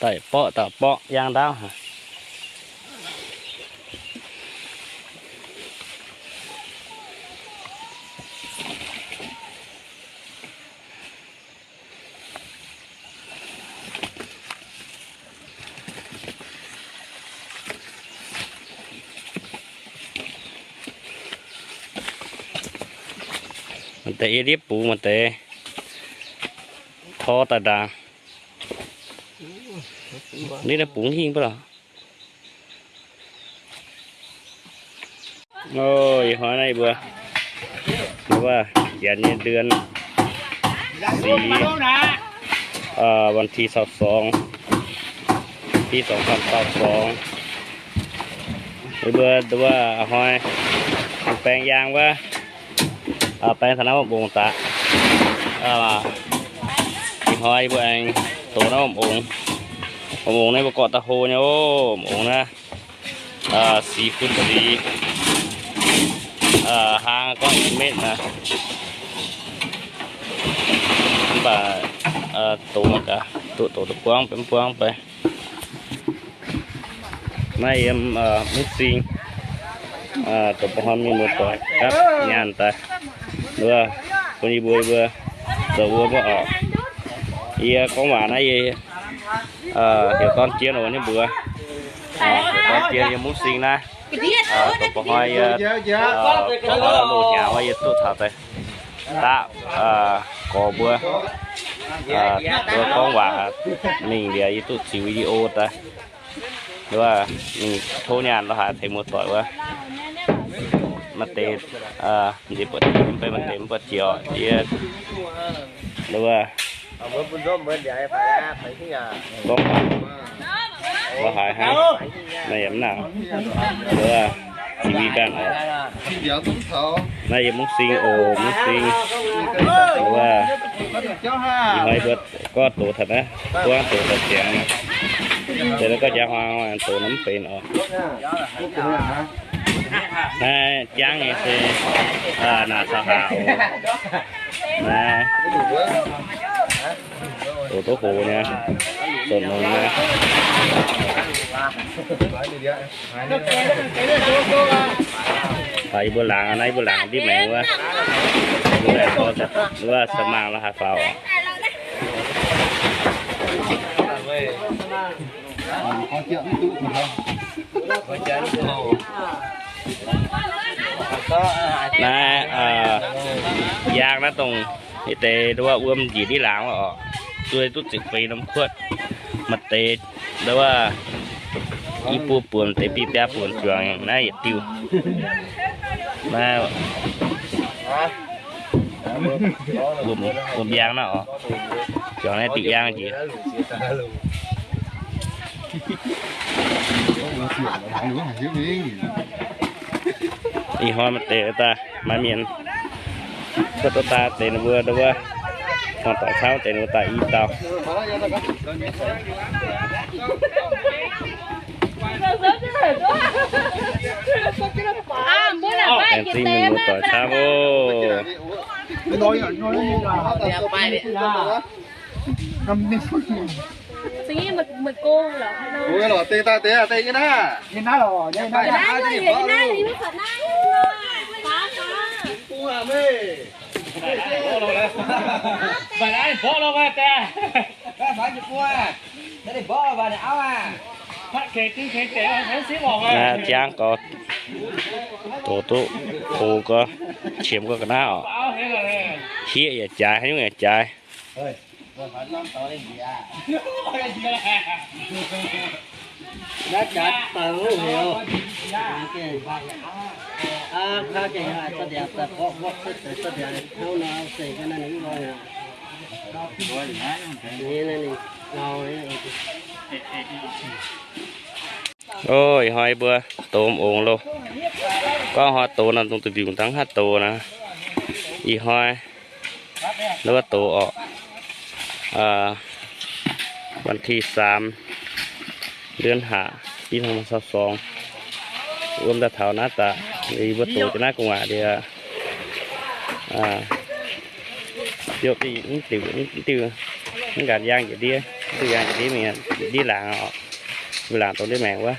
Daaih borqv, daaih borqv yaang ndaauv. Maaih deix yie ndiev bungx, maaih deix tor daaih ndaangc. Ndiev naaiv bungx hingh mv baac lorqc. Ih hnoi naaiv yie mbuo, wuov, janx nyei เดือนสี่, วันที่ซาวสอง ปีสองพันซาวสอง yie mbuo wuov hnoi baeng yaang wuov, baeng taux naaiv mbongx daaih. Ih hnoi yie mbuo aengx doqc naaiv mbongx. Mbongx naaiv mbuo gorqv daaih hlo nyei oc. Mbongx naaiv, six foot six, hlang gorngv สิบเมตร naaiv. Mv baac doqc gaax, doqc doqc duqv buangv benx buangv bei. Naaiv yiem Mungv Sing, dongh ba'hnoi mienh muoz-doic gapv nyaanh daaih, wuov, bun yie mbuo, yie mbuo zoux wuom wuov oc. Yie gorngv waac naaiv yie heuc dorn jien oc, ninh mbuox, heuc dorn jien yiem Mungv Sing naaiv. Dongh ba'hnoi yie, ba'hnoi loz-hnyangx wuov yie duqv taux daaih daqv gorx mbuo, mbuo gorngv waac mingh liuz yie duqv ziux video daaih. Wuov, mingh tov nyaanh lo haaix tengx muoz-doic wuov. Maaih deix nzipc buatc jiex, mv baac maaih deix mv buatc jiex oc. Yie, wuov, gorngv lo haaix hnangv, naaiv yaac mv nangc. Wuov, ziux video ganh oc. Naaiv yiem Mungv Sing oc, Mungv Sing. Wuov, ih hnoi mbuo gorngv doqc taux naaiv, buangv doqc taux ziangx. Deix naaiv gorngv jaax huaang doqc naaiv mv benx oc. Naaiv jangv nyei se naaic caux haac oc. Naaiv doqc duqv hoc nyei, zoux nongx nyei. Yie mbuo laangz, naaiv yie mbuo laangz ndiev maengx wuov, wuov se mangc lo haaix faaux oc. Naaiv yaang naaiv dongh deix wuov wuom njiec ndiev laangz wuov oc. Zuov duqv ziepc feix norm kuotv. Maaih deix wuov i buo buonc, deix biaa buonc juangc naaiv yietc diuh. Naaiv wuom yaang naaiv oc. Juangc naaiv diuh yaang njiec. Ih hnoi maaih deix daaih, maaih mienh cuotv duqv daaih deix ninh mbuo nduov, muoz-doic camv deix ninh mbuo daaih i dauh. Mbuo laengz zingh mienh muoz doic camv oc. Jangv gorx doqc duqv hlo gorx, qiemx gorx ga'naaiv oc. Hieqv yaac jaaix, haaix nyungc yaac jaaix. O, ih hnoi mbuo dox m'ongx loh. Gorngv hnoi dox nor, dongh duqv mbiungc dangh haaix dox nor. Ih hnoi wuov dox orqc, วันที่สาม เดือนห้า ปีสองพันยี่สิบสอง wuom daaih taux naaiv daaih, yie mbuo dox jiex naaiv gu'nguaaic ndiev. Biopv diuh, mv diuh, mv diuh, mv nqanc yaang njiec ndiev, mv diuh yaang njiec ndiev mingh, njiec ndiev laangz oc. Mbuo laangz dongh ndiev maengx wuov.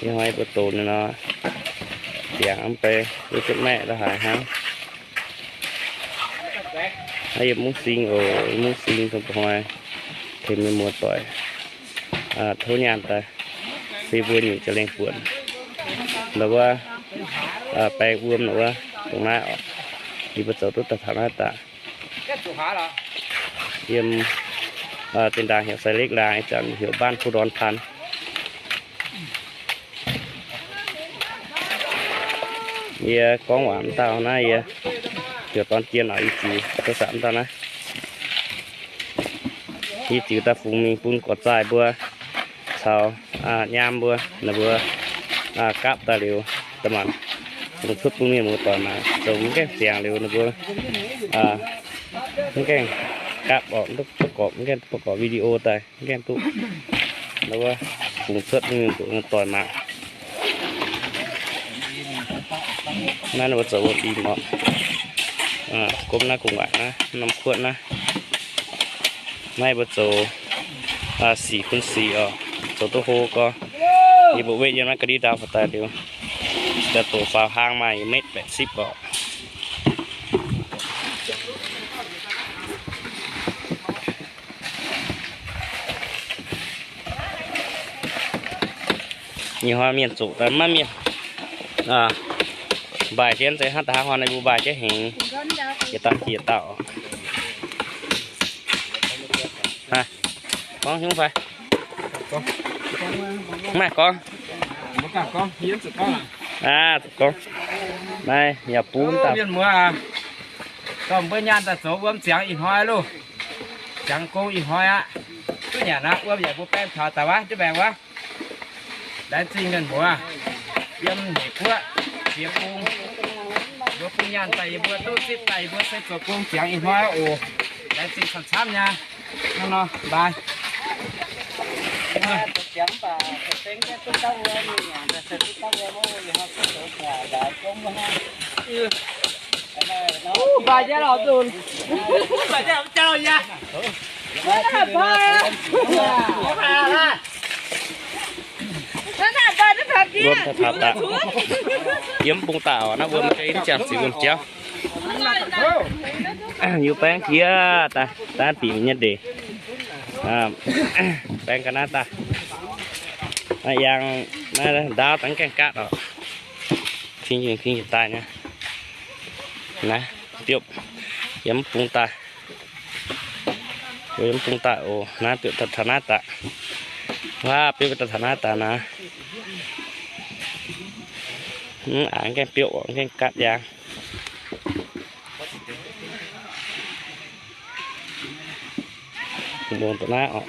Ih hnoi mbuo dox ninh nor, ziangx mv bei, mbuo jienv maeqv la'haaix hnangv. Naaiv yiem mungv sing oc, yiem mungv sing dongh hnoi tengx mienh muoz doic tov nyaanh daaih, se mbuo nyic ziepc lengh buonc. Ndau wuov baeng wuom ndau wuov dongh naaiv oc. Yie mbuo zoux duqv daaih taux naaiv daaih. Yiem dinh ndaangc heuc Sai Lek Laangz, ih zanc heuc บ้านภูดอนพัน Yie gorngv waac mv dauh naaiv, yie heuc dorn jien oc, yie ziux cuotv saqv mv dauh naaiv. Yie ziux daaih fungx mingh bun gorx-zaaih mbuo caux nyaam mbuo, ninh mbuo gapv daaih liuz, da'maanc fungx cuotv bun mienh muoz doic mangc, zoux mv gaengh ziangx liuz ninh mbuo mv gaengh gapv orqc, mv duqv gorqv, mv gaengh duqv gorqv video daaih. Mv gaengh duqv. Wuov fungx cuotv mienh muoz doic mangc. Naaiv ninh mbuo zoux wuom im oc. Gomv naaiv gu'nguaaic naaiv, norm kuotv naaiv. Naaiv mbuo zoux sic bun sic oc, zoux duqv hlo gorx. Yie mbuo wetv yiem naaiv ga'ndiev ndau faaux daaih liuz, daaih doqc faaux hlang maaih yietc metv baeqc sipv oc. Ih hnoi mienh zoqc daaih maiv mienh. Mbaih jienv se hnangv daaih hnoi ninh mbuo mbaih jienv hengx, jiex dauh jiex dauh. Gorngv nyungc fai? Maaih gorngv. Aa, gorngv. Naaiv yaac bun daaih. Mienh muoz aac, dorh mbuo nyaanh daaih zoux wuom ziangx ih hnoi loh. Ziangx gong ih hnoi aqv. Duqv nyanc aqv, wuom yaac mbuo baeng taux daaih wuov, duqv baengc wuov. Laengz zingh mienh muoz yiem hnyeic guoqv ziex bung. Mbuo bun nyaanh daaih yie mbuo duqv zipv daaih, yie mbuo se zoux gong ziangx ih hnoi oc. Laengz zingh camv-camv nyei. Hnangv nor, mbaai. Wuom taux taux daaih. Yiem bung daaih oc, naaiv wuom maiv jangx ziux wuom jauv. Yie baeng jiex daaih, daaih dingc nyei ndeic. Baeng ga'naaiv daaih. Naaiv yangh, naaiv ndaauv daaih mv gaengh gaatv oc. Fing fing fing daaih nyei. Naaiv biopv yiem mv bung daaih. Biopv yiem mv bung daaih oc. Naaiv biopv taux naaiv daaih. Waav biopv taux naaiv daaih naaiv. Mv aqc, mv gaengh biopv oc, mv gaengh gaatv yangh. Mbuo da'naaiv oc.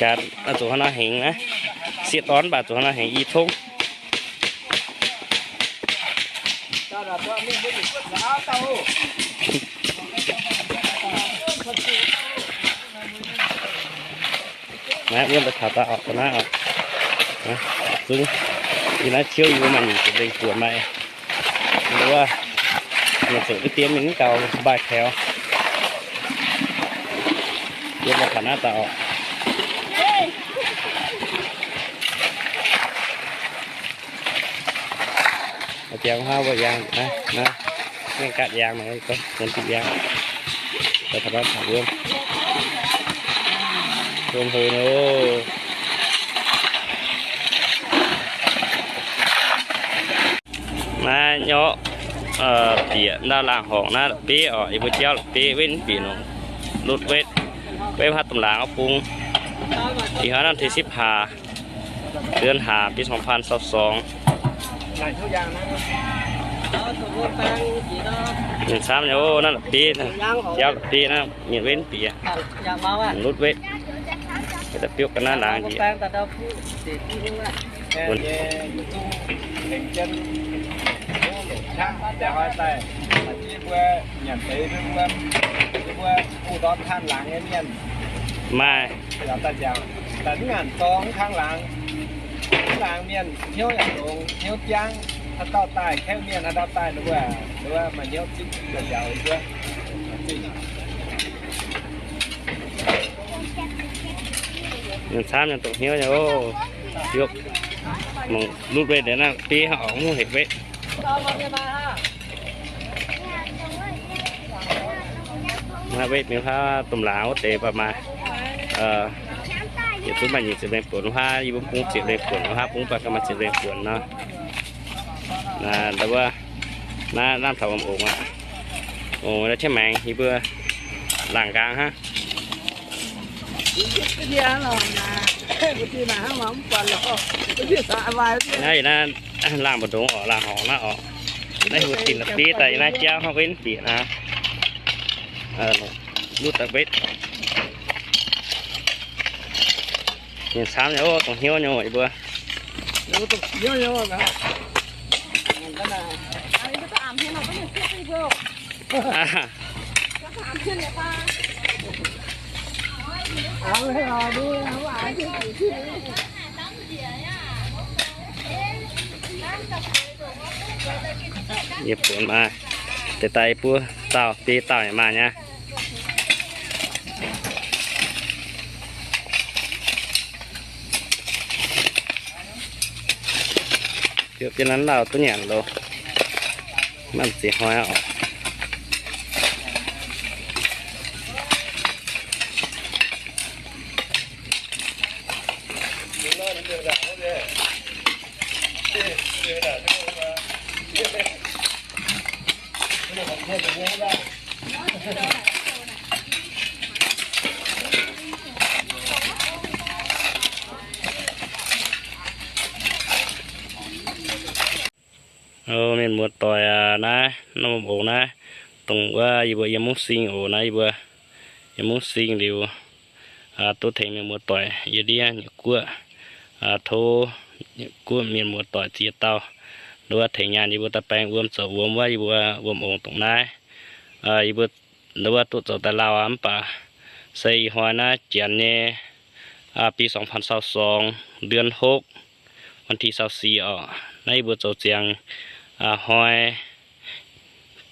Gaax zuqc hnangv nor hengx naaiv, sieqv dorn mv baac zuqc hnangv nor hengx i tongv. Naaiv wuov daaih taux daaih orqc, naaiv orqc. Zungv yie naaiv tiuv yie mbuo maaih nyic ziepc lengh buonc maaih. Wuov, mienh zoqc duqv dien mingh mv gaux, mv baaih kaux. Yiem mbuo taux naaiv daaih orqc. Jangx hnangv mbuo yangh naaiv, naaiv, mengh gaatv yangh naaiv, mbuo diqv yangh. Daaih taux naaiv taux wuom, wuom hlo nyei oc. Naaiv nyorqv bieqc ndau laangh horngc naaiv la'bieiv oc, yie mbuo jauv la'bieiv wetv bieqc nongc, lutv wetv, wetv haav domh laangz oix bung. Ih hnoi naaiv te sipv hlaax, เดือนห้า ปี สองพันยี่สิบสอง. Ninh camv nyei oc, naaiv la'bieiv, jauv la'bieiv naaiv mienh wetv bieqc, lutv wetv, da'biuv ga'naaiv laangz njiec. Maaih. Ninh camv nyei, dongh hnyouv nyei oc. Mangc lutv wetv naaiv bieiv oc, mv hec wetv. Naaiv wetv mingh haav domh laangz wuov deix baac maaih, yietc zungv maaih nyic ziepc lengh buonc haav, yie mbuo bung ziepc lengh buonc haav, bung baac gauh maaih ziepc lengh buonc nor. Naaiv wuov, naaiv lamh taux wuom ongx aqv. Ongx naaiv qiex maengx yie mbuo laangh nqaang hnangv. Naaiv naaiv laangh mbu'ndongx oc, laangh horngc naaiv oc. Naaiv mbuo tin la'bieiv daaih naaiv jauv hnangv wetv bieqc naaiv. Lutv daaih wetv. Ninh camv nyei oc, dongh hnyouv nyei oc, yie mbuo. Yie buonc maaih deix daaih buov dauh, biei dauh yaac maaih nyei. Biopv jienv naaiv lauh duqv nyanc loh. Mv baac ziex hnoi oc. Mienh muoz-doic aac, naaiv norm wuom ongx naaiv, dongh wuov yie mbuo yiem mungv sing oc. Naaiv yie mbuo yiem mungv sing liuz, duqv tengx mienh muoz-doic yie ndiev nyei guoqv, tov guoqv mienh muoz-doic ziex dauh nduov tengx nyaanh yie mbuo daaih baeng wuom zoux wuom wuov yie mbuo wuom ongx dongh naaiv. Yie mbuo nduov duqv zoux daaih lauh aqv, mv baac se ih hnoi naaiv janx nyei ปีสองพันยี่สิบสอง เดือนหก วันที่ยี่สิบสี่ oc. Naaiv yie mbuo zoux ziangx hnoi,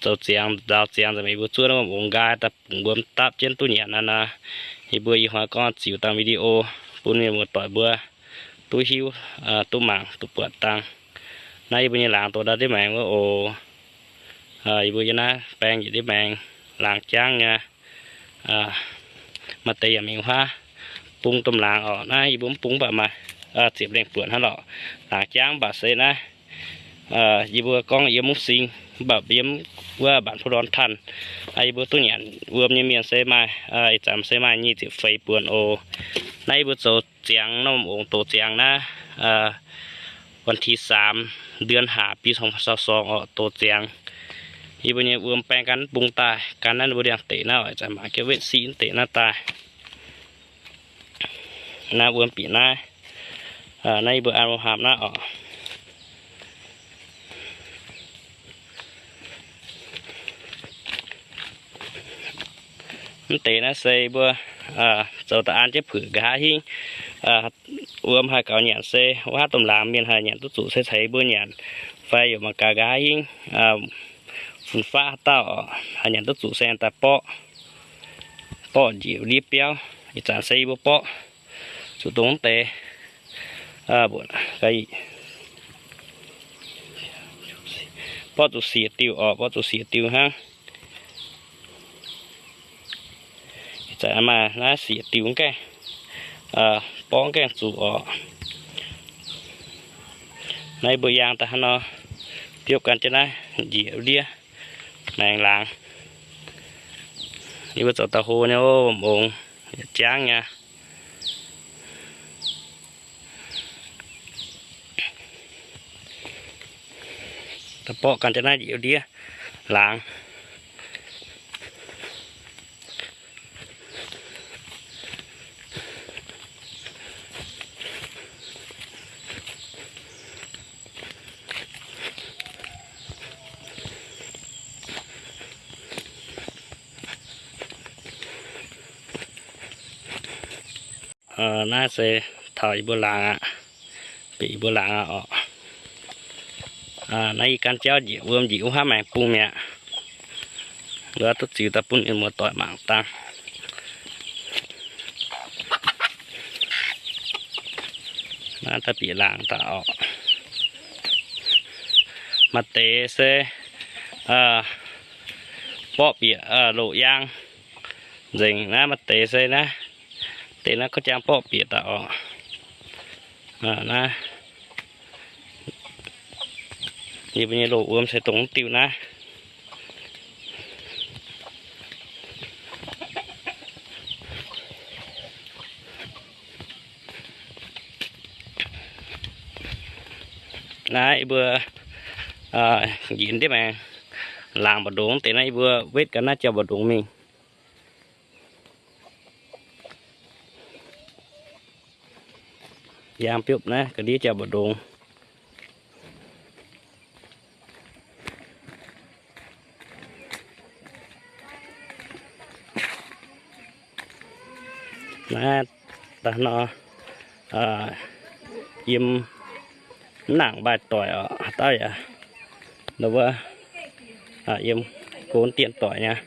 zoux ziangx nzaaux ziangx nzengc, meih mbuo zuov naaiv wuom ongx nqaai daaih bungx wuom dapv jienv duqv nyanc naaiv nor, yie mbuo ih hnoi gorngv ziux dangh video bun mienh muoz-doic mbuo duqv hiuv, duqv mangc, duqv buatc dangh. Naaiv yie mbuo nyei laangz doqc ndau ndiev maengx wuov oc. Yie mbuo yiem naaiv baeng njiec ndiev maengx, laangz jangv nyei. Maaih deix yaac mingh huaav bung domh laangz oc. Naaiv yie mbuo mv bung mv baac maaih ziepc lengh buonc hnangv lorqc. Laangz jangv mv baac se naaiv yie mbuo gorngv yiem mungv sing, mv baac yiem wuov mbaanc puv ndorn tanh, yie mbuo duqv nyanc wuom nyei mienh se maaih, ih zanc se maaih nyic ziepc feix buonc oc. Naaiv yie mbuo zoux ziangx norm ongx dox ziangx naaiv, วันที่สาม เดือนห้า ปีสองพันยี่สิบสอง oc, dox ziangx. Yie mbuo nyei wuom baeng gan bung daaih, gan naaiv mbuo ndiangx-deic naaiv oc, ih zanc mangc jienv wetv siqv deic naaiv daaih. Naaiv wuom bieqc naaiv, naaiv yie mbuo an wuom hapc naaiv oc. Mv deix naaiv se mbuo zoux daaih an jienv puix nqa'haav hingv. Wuom haih gaux nyanc se wuov haav domh laangz mienh haih nyanc duqv zuqc se ceix mbuo nyanc, fai yaac mangc gaax nqa'haav hingv fun-faqv haaix dauh haih nyanc duqv zuqc se daaih borqv, borqv njiec ndiev biauv. Ih zanc se yie mbuo borqv zuqc dongh mv deix, borqv zuqc siec diuh oc, borqv zuqc siec diuh hnangv. Ih zanc maaih naaiv siec diuh gaengh, borqv gaengh zuqc oc. Naaiv mbuo yaang daaih hnangv nor, biopv gan jienv naaiv njiec ndiev maengx laangz. Yie mbuo zoux daaih hlo nyei, mongx jangv nyei. Daaih borqv gan jienv naaiv njiec ndiev laangz. Naaiv se taux yie mbuo laangz aqv. Bieqc yie mbuo laangz aqv oc. Naaiv yie gan jauv njiec wuom njiec wuov haav maengx bung mi'aqv. Wuov duqv ziux daaih bun mienh muoz-doic mangc dangh. Naaiv daaih bieqc laangz daaih oc. Maaih deix se borqv bieqc loqc yaang nzengc. Naaiv maaih deix se naaiv, deix naaiv gorngv jang borqv bieqc daaih oc. Naaiv yie mbuo nyei loz-wuom se dongh mv diuh naaiv. Naaiv yie mbuo njiec ndiev maengx laangz mbu'ndongx deix naaiv, yie mbuo wetv ga'naaiv jauv mbu'ndongx mingh. Yaang biopv naaiv ga'ndiev jauv mbu'ndongx. Naaiv daaih nor, yiem mv nangc mbaih doic oc, haaix dauh yaac, wuov, yiem go dienh doic nyei.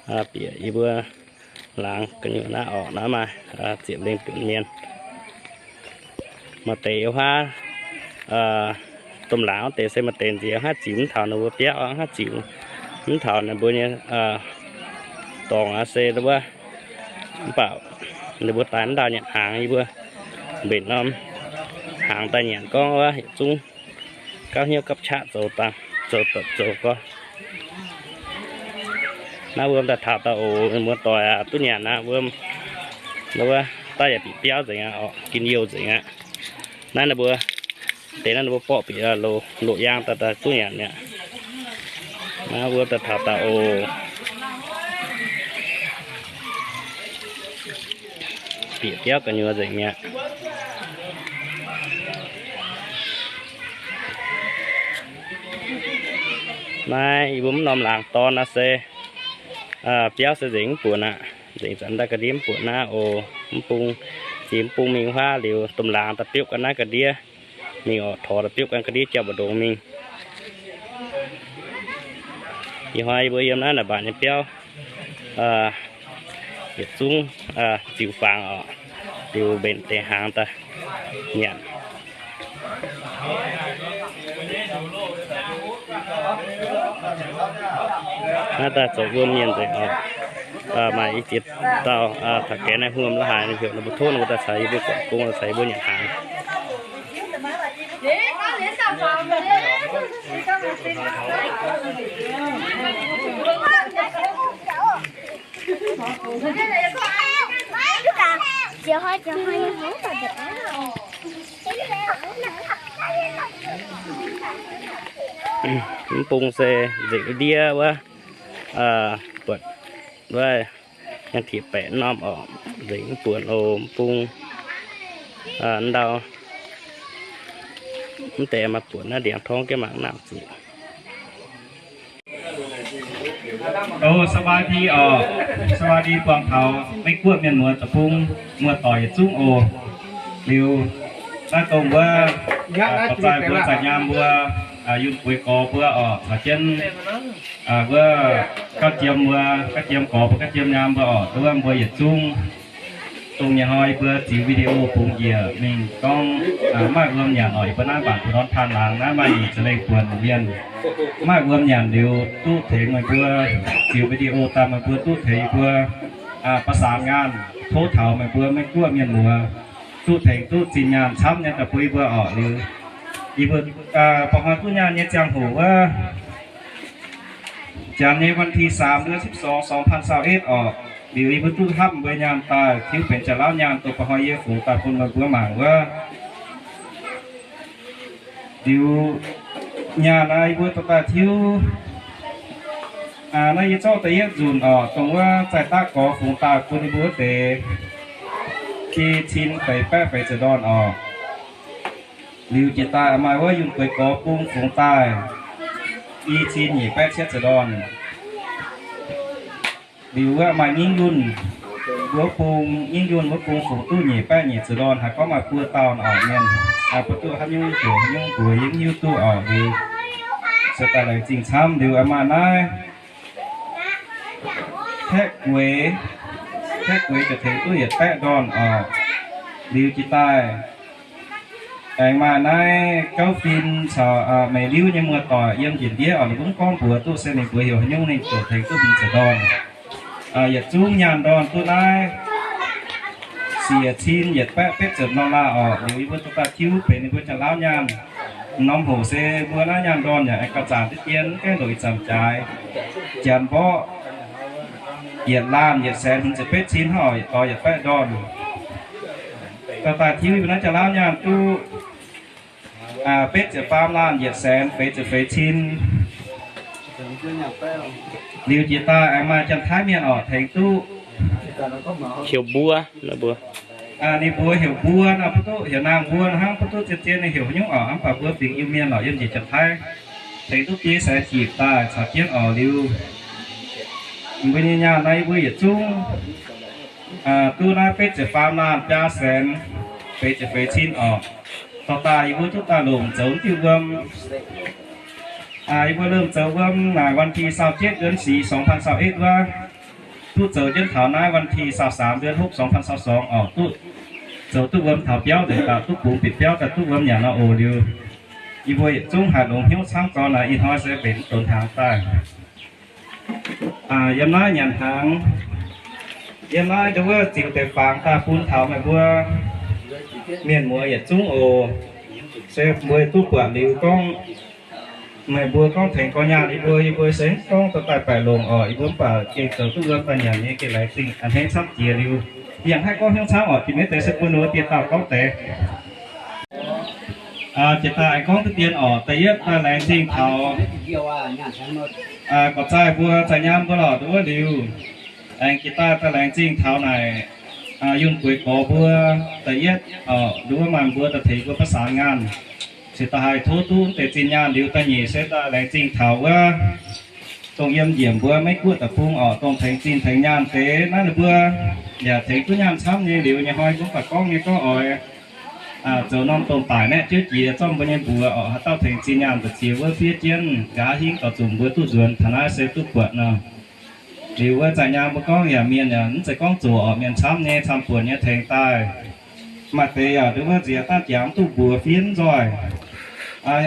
Naaiv bieqc yie mbuo laangz gu'nyuoz naaiv orqc, naaiv maaih ziepc lengh buonc mienh. Maaih deix yiem huaav domh laangz wuov deix se maaih deix nziex hnangv ziux mv taux ninh mbuo biauv, hnangv ziux mv taux ninh mbuo nyei dorngx aqv se wuov. Mv baac ninh mbuo daaih mv ndau nyanc hnaangx, yie mbuo mbenc norm hnaangx daaih nyanc gorngv wuov yietc zungv gapv hnyouv gapv qaqv zoux dangh, zoux dopc zoux gorx. Naaiv wuom daaih taux daaih oc, muoz-doic aac, duqv nyanc aqv wuom. Wuov daaih yaac bieqc biauv nzengc aqv, orqc, gin youh nzengc aqv. Naaiv ninh mbuo, deix naaiv ninh mbuo borqv bieqc loz, loz-yaang daaih, daaih duqv nyanc mi'aqv. Naaiv wuom daaih taux daaih oc. Bieqc biauv gu'nyuoz nzengc mi'aqv. Naaiv yie mbuo mv norm laangz dorn naaiv se biauv se nzengc mv buonc aqv. Nzengc zanc daaih ga'ndiev mv buonc naaiv oc. Mv bung, jiex mv bung mingh huaav liuz, domh laangz daaih biopv ga'naaiv ga'ndiev mingh orqc, torx daaih biopv ga'naaiv ga'ndiev jauv mbu'ndongx mingh. Ih hnoi yie mbuo yiem naaiv naaic mbaanc nyei biauv yietc zungv ziux fangx orqc, liuz mbenc deix hnaangx daaih nyanc. Naaiv daaih zoux wuom mienh nzengc orqc. Maaih i ziex dauh taux gaengh naaiv wuom la'haaix heuc ninh mbuo tov ninh mbuo daaih caux yie mbuo guangc gong, caux yie mbuo nyanc hnaangx. Mv bung se nzengc ndiev wuov, buatc wuov, naaiv tiex baeqc norm oc, nzengc mv buonc oc, mv bung ndau. Mv deix maaih buonc naaiv ndiangx torngv jienv mangc naamh ziqc. O, สบายดี oc. สบายดี buangh taux Meiv-Guoqv mienh muoz deic-bung, muoz-doic yietc zungv oc. Liuz naaiv dongh wuov, gauh zaih mbuo zaih nyaam mbuo, yunh gueix gorx mbuo oc, caux jienv wuov gauv jiem mbuo, gauv jiem gorx mbuo, gauv jiem nyaam mbuo oc, wuov mbuo yietc zungv dongh nyei hnoi mbuo ziux video bungx njiec mingh gorngv maaih wuom nyanc oc. Yie mbuo naaiv mbatc mbuo norm taan laangz naaiv maaih nyic ziepc lengh buonc mienh. Maaih wuom nyanc liuz duqv tengx meih mbuo ziux video daaih, meih mbuo duqv tengx yie mbuo ประสานงาน, tov taux meih mbuo Meiv-Guoqv mienh muoz duqv tengx duqv zinh nyaanh camv nyei daaih bun yie mbuo oc. Liuz yie mbuo ba'hnoi duqv nyaanh nyei ziangh hoc wuov, janx nyei วันที่สาม เดือนสิบสอง สองพันยี่สิบเอ็ด oc. Liuz yie mbuo duqv hnamv mbuo nyaanh daaih tiuv benx jaax-laauv nyaanh dongh ba'hnoi yie fungx daaih bun meih mbuo mangc wuov. Liuz nyaanh naaiv yie mbuo dorh daaih tiuv, naaiv yie zorqv da'yietv nzunc oc, dongh wuov zaih daqv gorx fungx daaih bun yie mbuo wuov deix, i cin feix baeqv feix ziepc ndorn oc. Liuz jiex daaih maaih wuov yunh gueix gorx bung fungx daaih, i cin nyic baeqv cietv ziepc ndorn. Liuz wuov maaih ngingv yunh wuov bung, ngingv yunh wuov bung fungx duqv nyic baeqv nyic ziepc ndorn. Haiz gorngv maaih buo dauh oc mienh, mbuo duqv haaix nyungc njoux haaix nyungc mbuox yie mv hiuv duqv oc. Liuz se daaih laengz zingh camv. Liuz maaih naaiv kaeqv gueix, kaeqv gueix ziouc tengx duqv yietc baeqv ndorn oc. Liuz jiex daaih aengx maaih naaiv gauv fin caux meih liuv nyei muoz-doic yiem njiec ndiev oc. Ninh mbuo mv gorngv mbuox duqv se ninh mbuo heuc haaix nyungc, ninh ziouc tengx duqv hmz ziepc ndorn. Yietc zungv nyaanh ndorn duqv naaiv siec cin yietc baeqv betv ziepc ndorn laah oc. Liuz yie mbuo dorh daaih tiuv benx ninh mbuo jaax-laauv nyaanh. Norm hoc se mbuo naaiv nyaanh ndorn yaac aengx gauh zanc diqv dien, mv gaengh ndongc ih zanc jaaix. Janx mborqv yietc laanh yietc saengx hmz ziepc betv cin hnangv oc, yietc doix yietc baeqv ndorn. Dorh daaih tiuv yie mbuo naaiv jaax-laauv nyaanh duqv betv ziepc faam laanh yietc saengx feix ziepc feix cin. Liuz jiex daaih aengx maaih Janx-Taiv mienh oc, tengx duqv heuc mbuo, ninh mbuo heuc mbuo nor, mv duqv heuc naang mbuo nor hnangv, mv duqv zien zien ninh heuc haaix nyungc oc. Mv baac mbuo fingx Iu-Mienh oc, yiem njiec Janx-Taiv tengx duqv biei saengx jipc daaih caux jienv oc. Liuz mbuo nyei nyaanh naaiv yie mbuo yietc zungv duqv naaiv betv ziepc faam laanh biaa saengx feix ziepc feix cin oc. Dorh daaih yie mbuo duqv daaih longc zoux diuh wuom. Yie mbuo lomh zoux wuom naaic วันที่ซาวเจ็ด เดือนสี่ สองพันยี่สิบเอ็ด wuov, duqv zoux jienv taux naaiv วันที่ซาวสาม เดือนหก สองพันยี่สิบสอง oc. Duqv zoux duqv wuom taux biauv nzengc daaih duqv bungx bieqc biauv daaih duqv wuom nyanc nor oc. Liuz yie mbuo yietc zungv haih longx hnyouv camv gorn naaic, ih hnoi se mbenc donx hnaangx daaih. Yiem naaiv nyanc hnaangx, yiem naaiv nduov wuov ziux deix fangx daaih bun taux meih mbuo mienh muoz yietc zungv oc. Se mbuo duqv buatc liuz gorngv meih mbuo gorngv tengx gorx nyaanh yie mbuo, yie mbuo se gorngv dorh daaih baeqc longc oc. Yie mbuo mv baac gengh zoux duqv wuom daaih nyanc nyei gengh laengz zingh a'hneiv camv jiex. Liuz yangh haih gorngv hnyouv camv oc. Jiex maiv deix se bun ninh mbuo dieh dauh gorngv deix. Jiex daaih aengx gorngv duqv dien oc. Da'yietv daaih laengz zingh taux gorqv-zaih mbuo zaih nyaam mbuo lorqc nduov wuov liuz, aengx jiex daaih daaih laengz zingh taux naaic yunh gueix gorx mbuo. Da'yietv oc, nduov maaih mbuo daaih tengx mbuo ประสานงาน se daaih haih tov duqv deix zinh nyaanh. Liuz da'nyeic se daaih laengz zingh taux wuov dongh yiem njiec mbuo Meiv-Guoqv deic-bung oc, dongh tengx zinh tengx nyaanh deix naaiv ninh mbuo yaac tengx duqv nyaanh camv nyei. Liuz nyei hnoi mbuo baac gorngv nyei gorngv oix zoux norm domh baaic naaiv jiouv jiex zorqv mbuo nyei mbuox oc, haaix dauh tengx zinh nyaanh daaih ziex wuov fiev jienv nqa'haav hingv dorh zunc mbuo duqv nzuonx taux naaiv se duqv buatc nor. Liuz wuov zaih nyaam mbuo gorngv yaac mienh yaac mv zeiz gorngv zoqc oc, mienh camv nyei camv-buonc nyei tengx daaih. Maaih deix yaac nduov wuov nziex daav jangx mv duqv mbuox fiev mv nzoih,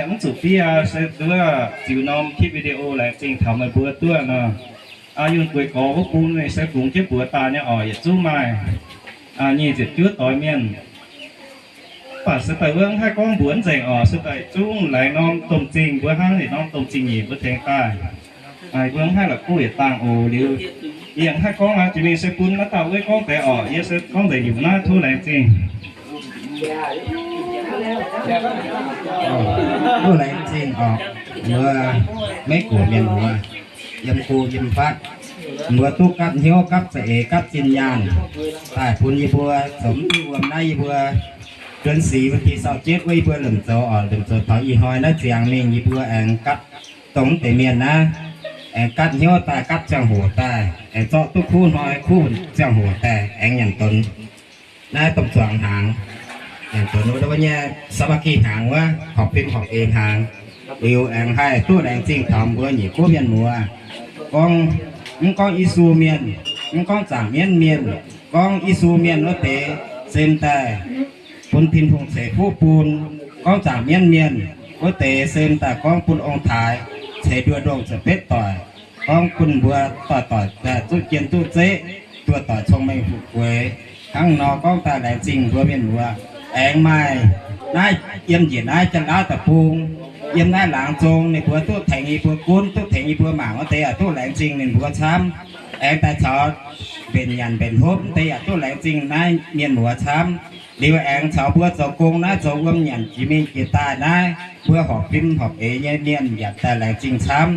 mv zuqc fiev se nduov ziux norm คลิปวิดีโอ laengz zingh taux meih mbuo duqv nor. Yunh gueix gorx wuov bung se fungx jienv mbuox daaih nyei oc, yietc zungv maaih nyic ziepc juov doix mienh. Mv baac se daaih wuov mv haih gorngv mbuox nzengc oc. Se daaih zungv laengz norm domh zingh mbuo hnangv, yietc norm domh zingh nyic mbuo tengx daaih. Mbuo mv haih la'kuqv yietc dangh oc. Liuz yie mv haih gorngv aqv. Jiex mingh se bun naaiv dauh wuov gorngv deix oc. Yie se gorngv nzengc nyungc naaiv, tov laengz zingh. Tov laengz zingh oc. Mbuo Meiv Guoqv mienh muoz, yiem go yiem fatv, mbuo duqv gapv hnyouv, gapv za'eix, gapv zinh nyaanh daaih bun yie mbuo zoux mv duqv wuom naaiv yie mbuo เดือนสี่ วันที่ซาวเจ็ด wuov yie mbuo lomc zoux oc. Lomc zoux taux ih hnoi naaiv ziangx mingh yie mbuo aengx gapv dongh deix mienh naaiv, aengx gapv hnyouv daaih, gapv ziangh hoc daaih, aengx zorqv duqv kuv hnoi kuv ziangh hoc daaih aengx nyanc donx naaiv domh zuangx hnaangx, nyanc donx wuov nyei สามัคคี hnaangx wuov, horpc fim horpc eix hnaangx. Liuz aengx haih duqv laengz zingh taux mbuo nyeic guoqv mienh muoz. Gorngv, mv gorngv Yesu mienh, mv gorngv zaangc mienv mienh, gorngv Yesu mienh wuov deix se daaih bun Tin-Hungh ceix fuqv bun. Gorngv zaangc mienv mienh wuov deix se daaih gorngv bun ong-taaix ceix nduov ndongh ziepc betv doic, gorngv bun mbuo doic-doic daaih duqv jien duqv zeqv, nduov doic cong-mengh fu'jueiv. Hnangv nor gorngv daaih laengz zingh mbuo mienh muoz. Aengx maaih naaiv yiem njiec naaiv Janx-Laauv deic-bung, yiem naaiv laangz zong ninh mbuo duqv tengx yie mbuo gunv, duqv tengx yie mbuo mangc wuov deix yaac duqv laengz zingh ninh mbuo camv. Aengx daaih caux mbenc nyanc mbenc hopv deix yaac duqv laengz zingh naaiv mienh muoz camv. Liuz aengx caux mbuo zoux gong naaiv zoux wuom nyanc jiex mingh jiex daaih naaiv, mbuo horpc fim horpc eix nyei mienh yaac daaih laengz zingh camv.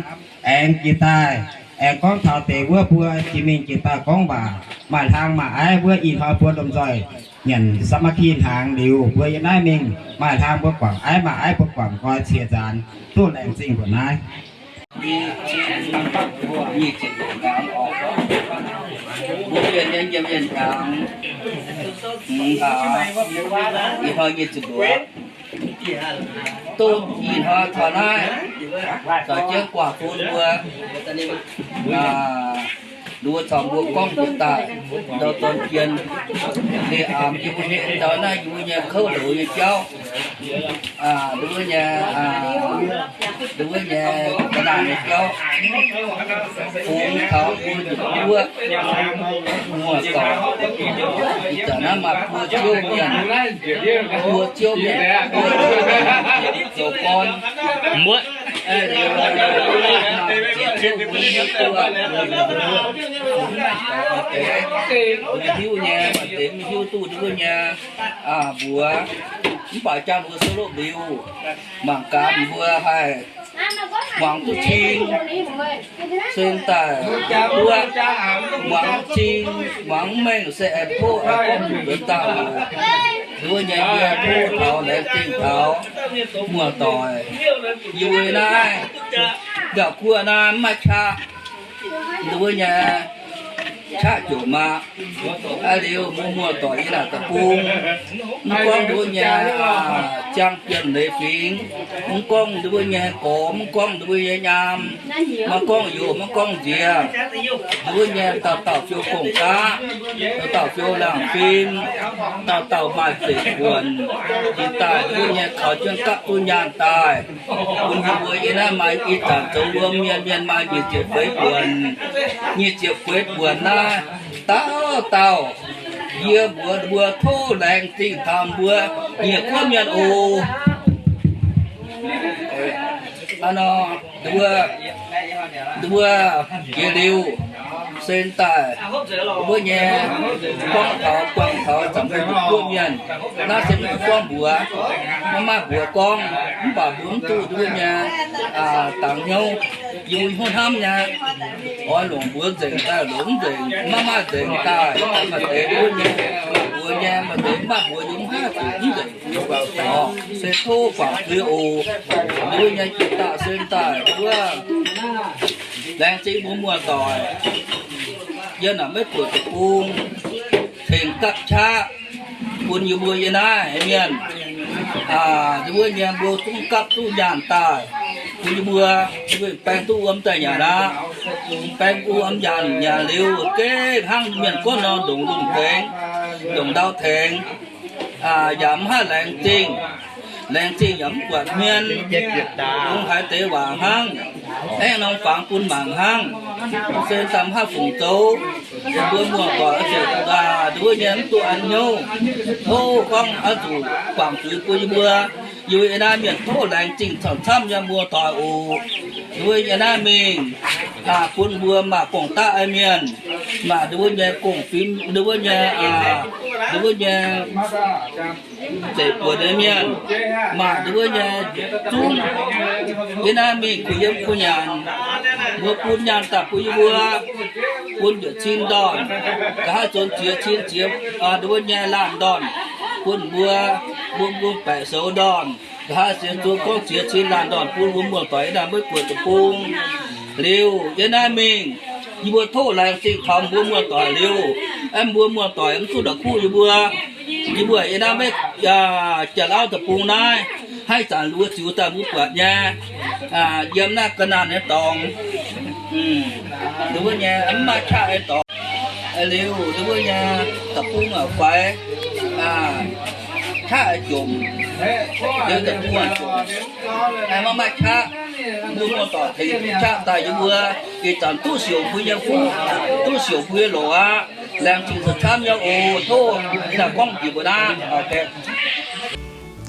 Aengx jiex daaih, aengx gorngv taux deix wuov mbuo jiex mingh jiex daaih gorngv waac, maaih hlang maaih aiv wuov ih hnoi mbuo lomh nzoih nyanc สามัคคี hnaangx liuz, mbuo yiem naaiv mingh maaih hlang mbuo guangc aiv, maaih aiv mbuo guangc nqoi cie nzaanx, duqv laengz zingh mbuo naaiv. Nyic ziepc hnaangx oc. Mbuo mienh nyei nyiemc mienh hnaangx, hmz hnaangx, ih hnoi nyic ziepc luoqc. Dongh ih hnoi taux naaiv, caux jienv guaax bun mbuo, mbuo caux mbuo gorngv mbuox daaih, ndau dorn jien, liuz aamx yie mbuo nyei ndau naaiv yie mbuo nyei kouv loz nyei jauv, mbuo nyei, mbuo nyei ga'naaiv nyei jauv, bungx taux mbuo nyei wuov muoz-doic. Ih zanc naaiv maaih buo ziouv mienh, buo ziouv mienh, buo ziouv mienh zoux gorn. Mbuo, maaih ziepc ziouv mbuo nyei buo, mbuo hiuv nyei, maaih deix mv hiuv duqv wuov nyei, mbuox, mv baac jangx mbuo sou loqv liuz, mangc gaax mbuo haih muangx duqv cing, se daaih wuov, muangx duqv cing, muangx mengh se aengx tov aengx gorngv mbuox daaih, nduov nyei yie tov taux laengz zingh taux muoz-doic. Yie mbuo naaiv, ndau guoqv naaiv mv maaih qaqv, nduov nyei qaqv ziouc maah. Aa liuz mbuo muoz-doic yiem naaic deic-bung, mv gorngv nduov nyei, aa, ziangh bienh leiz fingx, mv gorngv nduov nyei gorx, mv gorngv nduov nyei nyaam, maiv gorngv youz, maiv gorngv nziex, nduov nyei dauh dauh fiou gong-qaqv, dauh dauh fiou laangh fim, dauh dauh maaih zeiv buonc, jiex daaih nduov nyei kaux jienv gapv duqv nyaanh daaih. Bun yie mbuo yiem naaiv maaih ih zanc zoux wuom mienh, mienh maaih nyic ziepc feix buonc. Nyic ziepc feix buonc naaiv, dauh dauh, yie mbuox mbuo tov laengz zingh taux mbuo nyiec guoqv mienh oc. Aa nor, nduov, nduov jiex liuz, se daaih, wuov nyei, gorngv taux, buangh taux zanc mbuo nyei guoqv mienh, naaiv se mv gorngv mbuox, maiv maaih mbuox gorngv, mv baac mbuo mv duqv nduov nyei, aa, dangx hnyouv, yie mbuo hnyouv hnamv nyei, oix longc mbuox nzengc daaih longc mv nzengc, maiv maaih nzengc daaih, maaih deix nduov nyei, maaih mbuox nyei, maaih deix mv maaih mbuox yie mv haih zuqc mv nzengc. Oc, se tov guangc zuiz oc. Nduov nyei jiex daaih se daaih wuov, laengz zingh mbuo muoz-doic yiem naaic Meiv Guoqv deic-bung tengx gapv qaqv bun yie mbuo yiem naaiv mienh. Aa, nduov nyei mbuo zungv gapv duqv nyaanh daaih bun yie mbuo, yie mbuo baeng duqv wuom daaih nyanc aqv. Baeng duqv wuom nyanc, nyanc liuz gengh hnangv mienh gorngv nor, ndongc lungh tengx, ndongc ndau tengx, aa, yaac mv haih laengz zingh. Laengz zingh yaac mv buatc hmien, longc haaix deix waac hnangv, aengx norm fangx bun mangc hnangv. Se daaih mv haih fungc zoux, mbuo muoz-doic oix zuqc nduov nyei mv duqv an hnyouv. Tov gorngv oix zuqc guangc zuiz bun yie mbuo. Yie mbuo yiem naaiv mienh tov laengz zingh camv-camv nyei muoz-doic oc. Nduov nyei naaiv mingh, bun mbuo maaih gong-daqv nyei mienh, maaih nduov nyei gong-fim, nduov nyei, nduov nyei zeiv buonc nyei mienh, maaih nduov nyei zungv. Yiem naaiv mingh kuh yiem kuh nyanc, mbuo bun nyaanh daaih bun yie mbuo, bun njiec cin ndorn, nqa'haav nzuonx ziex cin ziex, nduov nyei laanh ndorn, bun mbuo, mbuo, mbuo baeqc soux ndorn, nqa'haav sienx zuov gorngv ziex cin laanh ndorn bun mbuo muoz-doic yiem naaiv Meiv Guoqv deic-bung. Liuz yiem naaiv mingh, yie mbuo tov laengz zingh taux mbuo muoz-doic liuz, aeqv, mbuo muoz-doic mv duqv la'kuqv yie mbuo. Yie mbuo yiem naaiv Meiv, Janx-Lauv deic-bung naaiv, haaix zanc luoz ziux daaih mbuo buatc nyei, yiem naaiv ga'naanh nyei dorngx, nduov nyei mv maaih qaqv nyei dorngx. Liuz nduov nyei deic-bung faix, qaqv jomc, liuz deic-bung jomc, maiv maaih qaqv. Mbuo muoz-doic tengx qaqv daaih yie mbuo, ih zanc duqv siouc mbuo nyei fuqv, duqv siouc mbuo nyei loc aqv. Laengz zingh camv-camv nyei oc. Tov daaih gorngv njiec mbuo naaiv.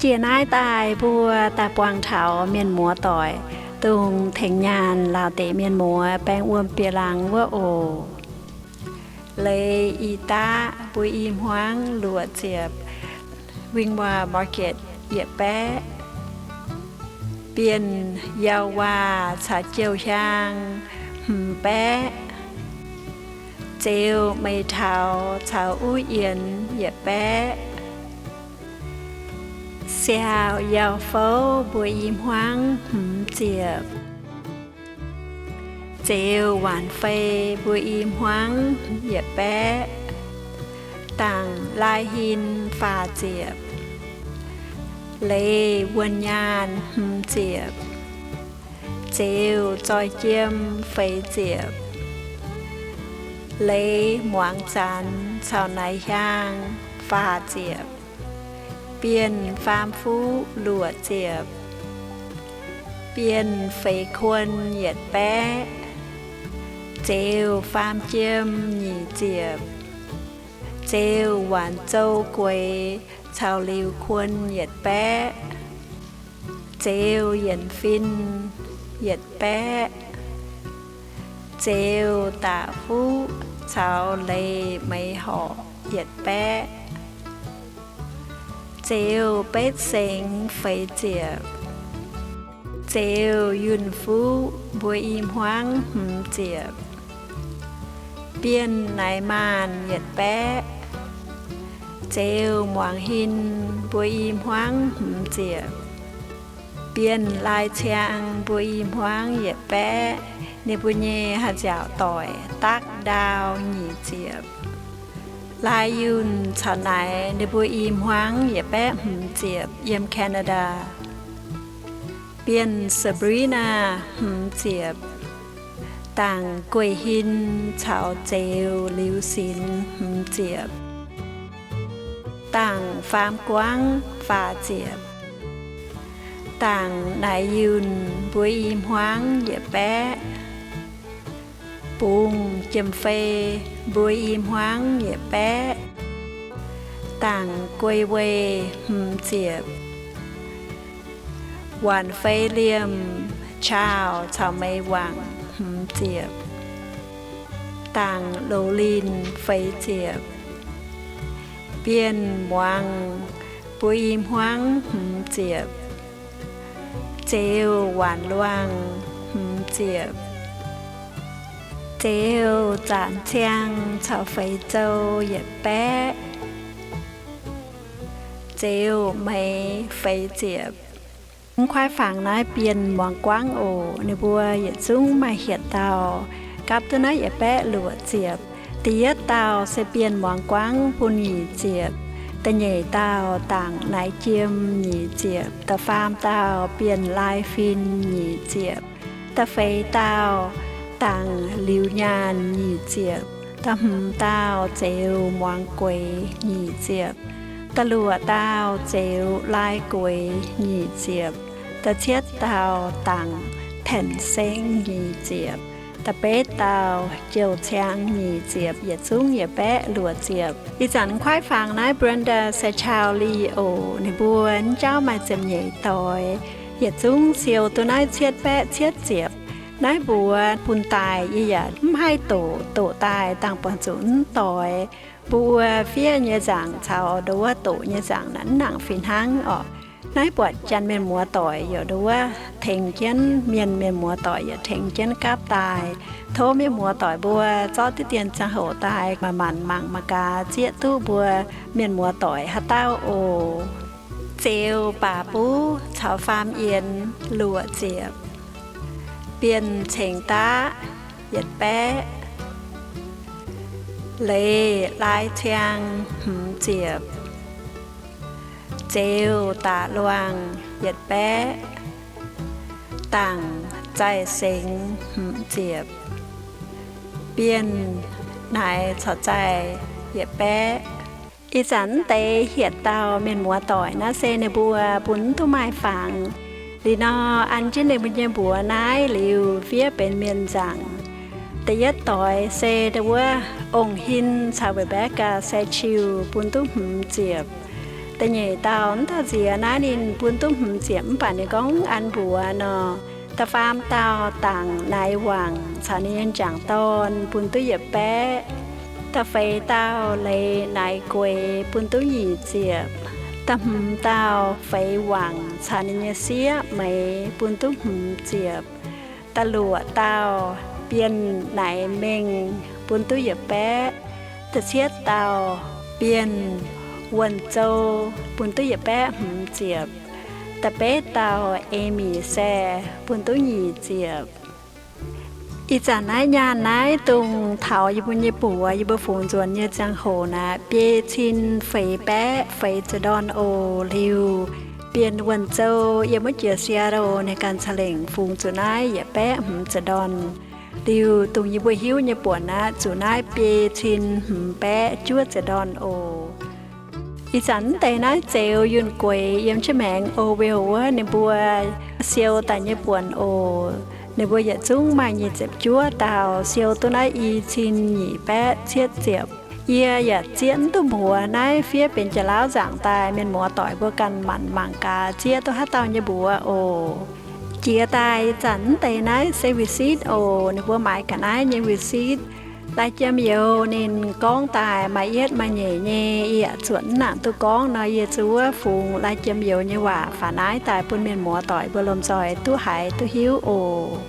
Jiex naaiv daaih mbuo daaih buangh taux mienh muoz-doic, dongh tengx nyaanh laauh deix mienh muoz baeng wuom-bieqc laangz wuov oc. Leiz ih daqv mbuo i hmuangv luoqc ziepc, Wingwa Market yietc baeqv, Bienh Yau Waac caux Jouh Hiaang hmz baeqv, Zeux Meih Taux caux Uv Yienx yietc baeqv, Siaaux Yauh Fouv mbuo i hmuangv hmz ziepc, Zeux Waanc Fei mbuo i hmuangv yietc baeqv, Dangc Lai Hin faah ziepc, Leiz Wuonh Nyaanh hmz ziepc, Zeux Zoih Jiem feix ziepc, Leiz Muangx Zanx caux Naaic Hiaang faah ziepc, Bienh Faam Fuqv luoqc ziepc, Bienh Feix Kuon yietc baeqv, Zeux Faam Jiem nyic ziepc, Zeux Waanc Zou Gueix caux Liuz Kuon yietc baeqv, Zeux Yienc Fin yietc baeqv, Zeux Daaih Fuqv caux Leiz Meix Horc yietc baeqv, Zeux Betv Sengx feix ziepc, Zeux Yunh Fuqv mbuo i hmuangv hmz ziepc, Bienh Naaiv Maanh yietc baeqv, Zeux Muangx Hin mbuo i hmuangv hmz ziepc, Bienh Lai Ciang mbuo i hmuangv yietc baeqv. Ninh mbuo nyei haaix nziaauc doic, Dakv Ndau nyic ziepc, Lai Yunh caux Naaiv ninh mbuo i hmuangv yietc baeqv hmz ziepc yiem Canada, Bienh Sabrina hmz ziepc, Dangc Gueix Hin caux Zeux Liuz Sinx hmz ziepc, Dangc Faam Guangv faah ziepc, Dangc Naaiv Yunh mbuo i hmuangv yietc baeqv, Bungx Jiem Fei mbuo i hmuangv yietc baeqv, Dangc Gueix Weih hmz ziepc, Waanc Fei Liemh, Chaaux caux Meix Wangc hmz ziepc, Dangc Loz Linh feix ziepc, Bienh Muangz mbuo i hmuangv hmz ziepc, Zeux Waanc Luangh hmz ziepc, Zeux Zanc Ciang caux Feix Zou yietc baeqv, Zeux Meix feix ziepc. Mv kuaaiv fangx naaiv Bienh Muangz Guangv oc. Ninh mbuo yietc zungv maaih hietc dauh, gapv duqv naaiv yietc baeqv luoqc ziepc. Da'yietv dauh se Bienh Muangz Guangv bun nyic ziepc. Da'nyeic dauh Dangc Naaiv Jiem nyic ziepc. Da'faam dauh Bienh Lai Fin nyic ziepc. Da'feix dauh Dangc Liuz Nyaanh nyic ziepc. Da'hmz dauh Zeux Muangz Gueix nyic ziepc. Da'luoqc dauh Zeux Lai Gueix nyic ziepc. Da'cietv dauh Dangc Tengx Seng nyic ziepc. Da'betv dauh Jouh Ciang nyic ziepc. Yietc zungv yietc baeqv luoqc ziepc. Ih zanc kuaaiv fangx naaiv Brenda Sechau Li oc. Ninh mbuo jauv maaih ziepc nyeic doix. Yietc zungv siou duqv naaiv cietv baeqv cietv ziepc. Naaiv mbuox bun daaih yie yaac mv haih doqc, doqc daaih dangh buangh zuqc mv doix. Mbuo fiev nyei nzaangc caux nduov doqc nyei nzaangc naaic mv nangc fih hnangv oc. Naaiv buatc Janx mienh muoz-doic yaac nduov tengx jienv, mienh mienh muoz-doic yaac tengx jienv gapv daaih. Tov mienh muoz-doic mbuo zorqv diqv dien ziangh hoc daaih manc-manc mangc mangc gaax zieqv duqv mbuo mienh muoz-doic haaix dauh oc. Zeux baac buv caux faam yienx luoqc ziepc. Bienh cengx daqv yietc baeqv. Leiz lai ciang hmz ziepc. Zeux daaih luangh yietc baeqv. Dangc zaih sengx hmz ziepc. Bienh naaic corc zaih yietc baeqv. Ih zanc mv deix hietc dauh mienh muoz-doic naaiv se ninh mbuo bun mv duqv maaih fangx. Liuz nor, an jienv ninh mbuo nyei mbuox naaiv liuz fiev benx mienh nzaangc. Da'yietv doix se wuov Ong Hin caux Rebecca Sechau bun duqv hmz ziepc. Da'nyeic dauh mv dauh nziex naaiv ninh bun duqv hmz ziepc mv baac ninh gorngv mv an mbuox nor. Da'faam dauh Dangc Naix Wangc caux ninh nyei m'jangc dorn bun duqv yietc baeqv. Da'feix dauh Leiz Naix Gueix bun duqv nyic ziepc. Da'hmz dauh Feix Wangc caux ninh nyei sieqv Meix bun duqv hmz ziepc. Da'luoqc dauh Bienh Naix Mengh bun duqv yietc baeqv. Da'cietv dauh Bienh Wuonh Zou bun duqv yietc baeqv hmz ziepc. Da'betv dauh Amy Se bun duqv nyic ziepc. Ih zanc naaiv nyaanh naaiv dongh taux yie mbuo nyei buoz yie mbuo fungx nzuonx nyei ziangh hoc naaic biei cin feix baeqv feix ziepc ndorn oc. Liuz Bienh Wuonh Zou yiem wuov jiex Seattle ninh ganh ca'lengc fungx zuqc naaiv yietc baeqv hmz ziepc ndorn. Liuz dongh yie mbuo hiuv nyei buonc aqv, zuqc naaiv biei cin hmz baeqv juov ziepc ndorn oc. Ih zanc mv deix naaiv Zeux Yunh Gueix yiem jienv maengx Orville wuov ninh mbuo siou daaih nyei buonc oc. Ninh mbuo yietc zungv maaih nyic ziepc juov dauh siou duqv naaiv i cin nyic baeqv cietv ziepc. Yie yaac zieqv mv duqv mbuox naaiv fiev benx Janx-Lauv nzaangc daaih mienh muoz-doic mbuo ganh manc mangc gaax zieqv duqv haaix dauh nyei mbuox oc. Jiex daaih ih zanc mv deix naaiv se receipt oc. Ninh mbuo maaiz ga'naaiv nyei receipt. Lai jiem youz ninh gorngv daaih maaih yietv maaih nyeic nyei, yie yaac zuotc mv nangc duqv gorngv nor, yie zuov fungx lai jiem youz nyei waac faaux naaiv daaih bun mienh muoz-doic mbuo lomh nzoih duqv haiz duqv hiuv oc.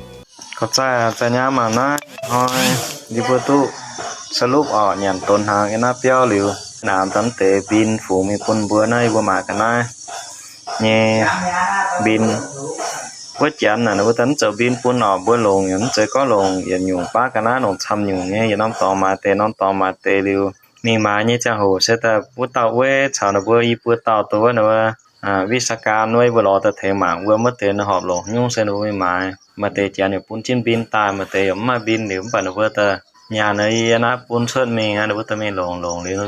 Gorx-zaih, zaih nyaam mangc naaiv hnoi yie mbuo duqv สรุป orqc, nyanc donx hnaangx yiem naaiv biauv liuz, naaiv deix mbin fungx mingh bun mbuo naaiv, yie mbuo maaiz ga'naaiv nyei mbin. Wuov janx naaic ninh mbuo daaih mv zoux mbin bun orqc, mbuo longc yaac mv zeiz gorngv longc yietc nyungc, baav ga'naaiv longc camv nyungc nyei. Yietc norm dorngx maaiz deix, norm dorngx maaiz deix liuz, mingh maaiz nyei ziangh hoc se daaih wuov dauh Wei caux ninh mbuo i buo dauh dongh wuov ninh mbuo วิชาการ wuov, yie mbuo lorz daaih tengx mangc wuov, muov deix ninh horpc longc haaix nyungc se ninh mbuo mingh maaiz. Maaih deix janx yaac bun jienv mbin daaih, maaih deix yaac mv maaih mbin liuz, mv baac ninh mbuo daaih nyaanh yie naaiv bun cuotv mingh aqv, ninh mbuo daaih mingh longc, longc liuz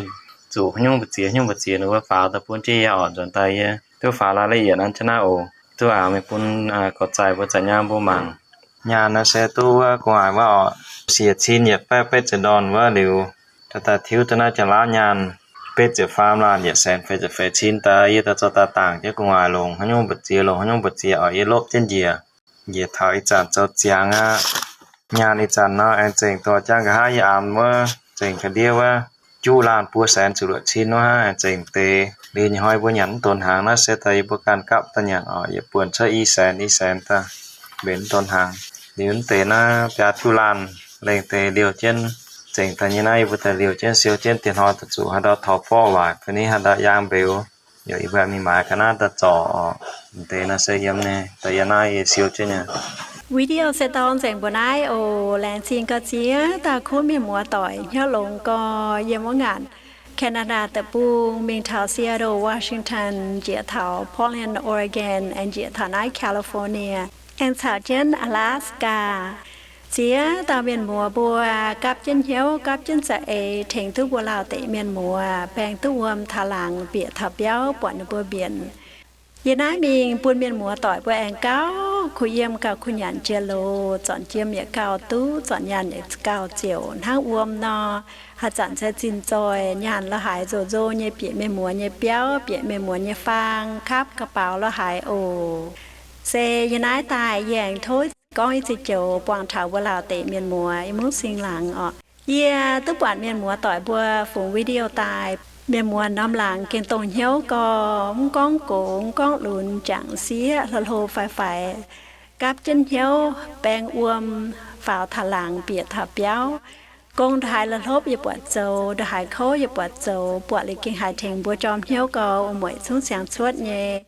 zuqc haaix nyungc mbu'ziex, haaix nyungc mbu'ziex ninh mbuo faaux daaih bun jienv yie orqc. Nzuonx daaih yie duqv faaux laaix la'yietv an jienv naaiv oc. Duqv aqc, mingh bun gorx-zaih mbuo zaih nyaam mbuo mangc. Nyaanh naaiv se duqv wuov gu'nguaaic wuov orqc, siec cin yietc baeqv betv ziepc ndorn wuov liuz, daaih tiuv duqv naaiv Janx-Lauv nyaanh betv ziepc faam laanh yietc saeng feix ziepc feix cin daaih. Yie daaih zoux daaih dangc jienv gu'nguaaic longc haaix nyungc mbu'ziex, longc haaix nyungc mbu'ziex orqc, yie lopv jienv njiec, njiec taux ih zanc zoux ziangx aqv. Nyaanh ih zanc nor aengx zengc dorh jangv nqa'haav yie aamx wuov, zengc ga'ndiev wuov, juqv laanh buo saeng ziepc luoqc cin wuov hnangv, aengx zengc deix. Liuz nyei hnoi mbuo nyanc mv donx hnaangx naaiv se daaih yie mbuo ganh gapv daaih nyanc orqc, yietc buonc cuotv i saeng, i saeng daaih mbenc mv donx hnaangx. Liuz mv deix naaiv biaa juqv laanh lengh deix liouh jienv, zengc daaih nyei naaiv yie mbuo daaih liouh jienv siou jienv, dieh hnoi daaih zuqc haaix ndau taux borqv waaic, fai ni haaix ndau yaang mbeux, yaac yie mbuo mingh maaiz ga'naaiv daaih zorc orqc. Mv deix naaiv se yiem nyei, daaih yiem naaiv yie siou jienv nyei. Video se dorng nzengc mbuo naaiv oc. Laengz zingh gauh ziex dauh kuv mienh muoz-doic hnyouv longx gorx yiem wuov ngaanc Canada deic-bung mingh taux Seattle, Washington, njiec taux Portland, Oregon, aengx njiec taux naaiv California, aengx caux jienv Alaska. Ziex dauh mienh muoz mbuo gapv jienv hnyouv, gapv jienv za'eix tengx duqv mbuo Laauh deic mienh muoz baeng duqv wuom taux laangz, bieqc taux biauv buatc ninh mbuo mbienc. Yie naaiv mingh bun mienh muoz doic mbuo aengx gauh kuh yiem gauh kuh nyanc jiex loz, zornc jiem yietc gauh duqv, zornc nyaanh yietc gauh ziouc hnangv wuom nor. Haaix zanc se zinh zoih nyaanh lorz haaix nzo-nzo nyei bieqc mienh muoz nyei biauv, bieqc mienh muoz nyei faang, kapv ga'baux lorz haaix oc. Se yie naaiv daaih yie aengx tov gorngv i ziex joux buangh taux mbuo Laauh deic mienh muoz i muv sing laangz oc. Yie duqv buatc mienh muoz doic mbuo fungx video daaih, mienh muoz norm laangz gengh dongh hnyouv gau, mv gorngv gox mv gorngv lunx, jangc sieqv hlo hlo faix faix, gapv jienv hnyouv baeng wuom, faaux taux laangz bieqc taux biauv. Gong ndongc haaix la'hlopv yie buatc zoux, ndongc haaix kouv yie buatc zoux, buatc liuz gengh haiz tengx mbuo jorm hnyouv gau, mueic zungv siang cuotv nyei.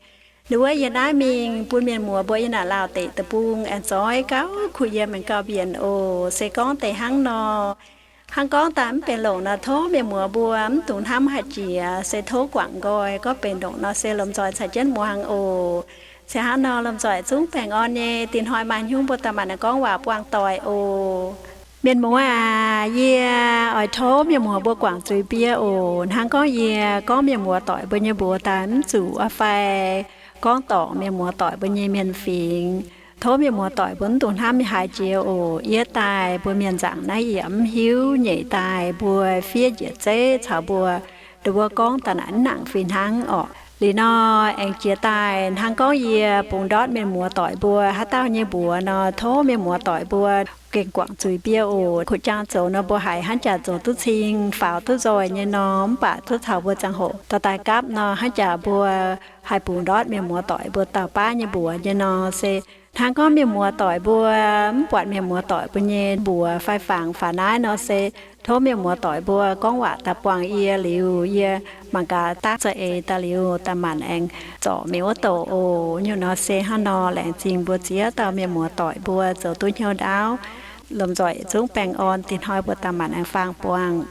Nduov yie naaiv mingh bun mienh muoz mbuo yiem naaic Laauh deic deic-bung aengx zoih gauh kuh yiem, aengx gauh mbienc oc. Se gorngv deix hnangv nor, hnangv gorngv daaih mv benx longc nor, tov mienh muoz mbuo mv dungx hnamv haic jiex, se tov guangc nqoi. Gorngv benx longc nor se lomh nzoih caux jienv muangx oc. Se hnangv nor lomh nzoih zungv baengh orn nyei. Dinh hnoi maaih hnyungv mbuo daaih manc gorngv waac buangh doic oc. Mienh muoz aac, yie oix tov mienh muoz mbuo guangc zuiz bie oc. Hnangv gorngv yie gorngv mienh muoz doic mbuo nyei mbuox daaih mv zuqc aqv fai gorngv dorngc mienh muoz doic mbuo nyei mienh fingx, tov mienh muoz doic mbuo mv dungx hnamv haic jiex oc. Yie daaih mbuo mienh nzaangc naaiv yie mv hiuv, nyeic daaih mbuo fiev njiec zeiv caux mbuo, nduov mbuo gorngv daaih naaic mv nangc fih hnangv orqc. Liuz nor aengx jiex daaih hnangv gorngv yie bungx ndortv mienh muoz doic mbuo haaix dauh nyei mbuox nor, tov mienh muoz doic mbuo gengh guangc zuiz bie oc. Kuv jang zoux nor mbuo haiz hnangv jaax zoux duqv cing, faaux duqv nzoih nyei nor, mv baac duqv caux mbuo ziangh hoc dorh daaih gapv nor, hnangv jaax mbuo haih bungx ndortv mienh muoz doic mbuo dauh baav nyei mbuox nyei nor. Se hnangv gorngv mienh muoz doic mbuo mv buatc mienh muoz doic mbuo nyei mbuox fai fangx faaux naaiv nor, se tov mienh muoz doic mbuo gorngv waac daaih buangh yie liuz, yie mangc gaax daav za'eix daaih liuz, daaih manc aengx zorc mingh wuov douc oc. Nyungc nor se hnangv nor, laengz zingh mbuo ziex dauh mienh muoz doic mbuo zoux duqv hnyouv ndaauv. Lomh nzoih zungv baengh orn, dinh hnoi mbuo daaih manc aengx faang buangh.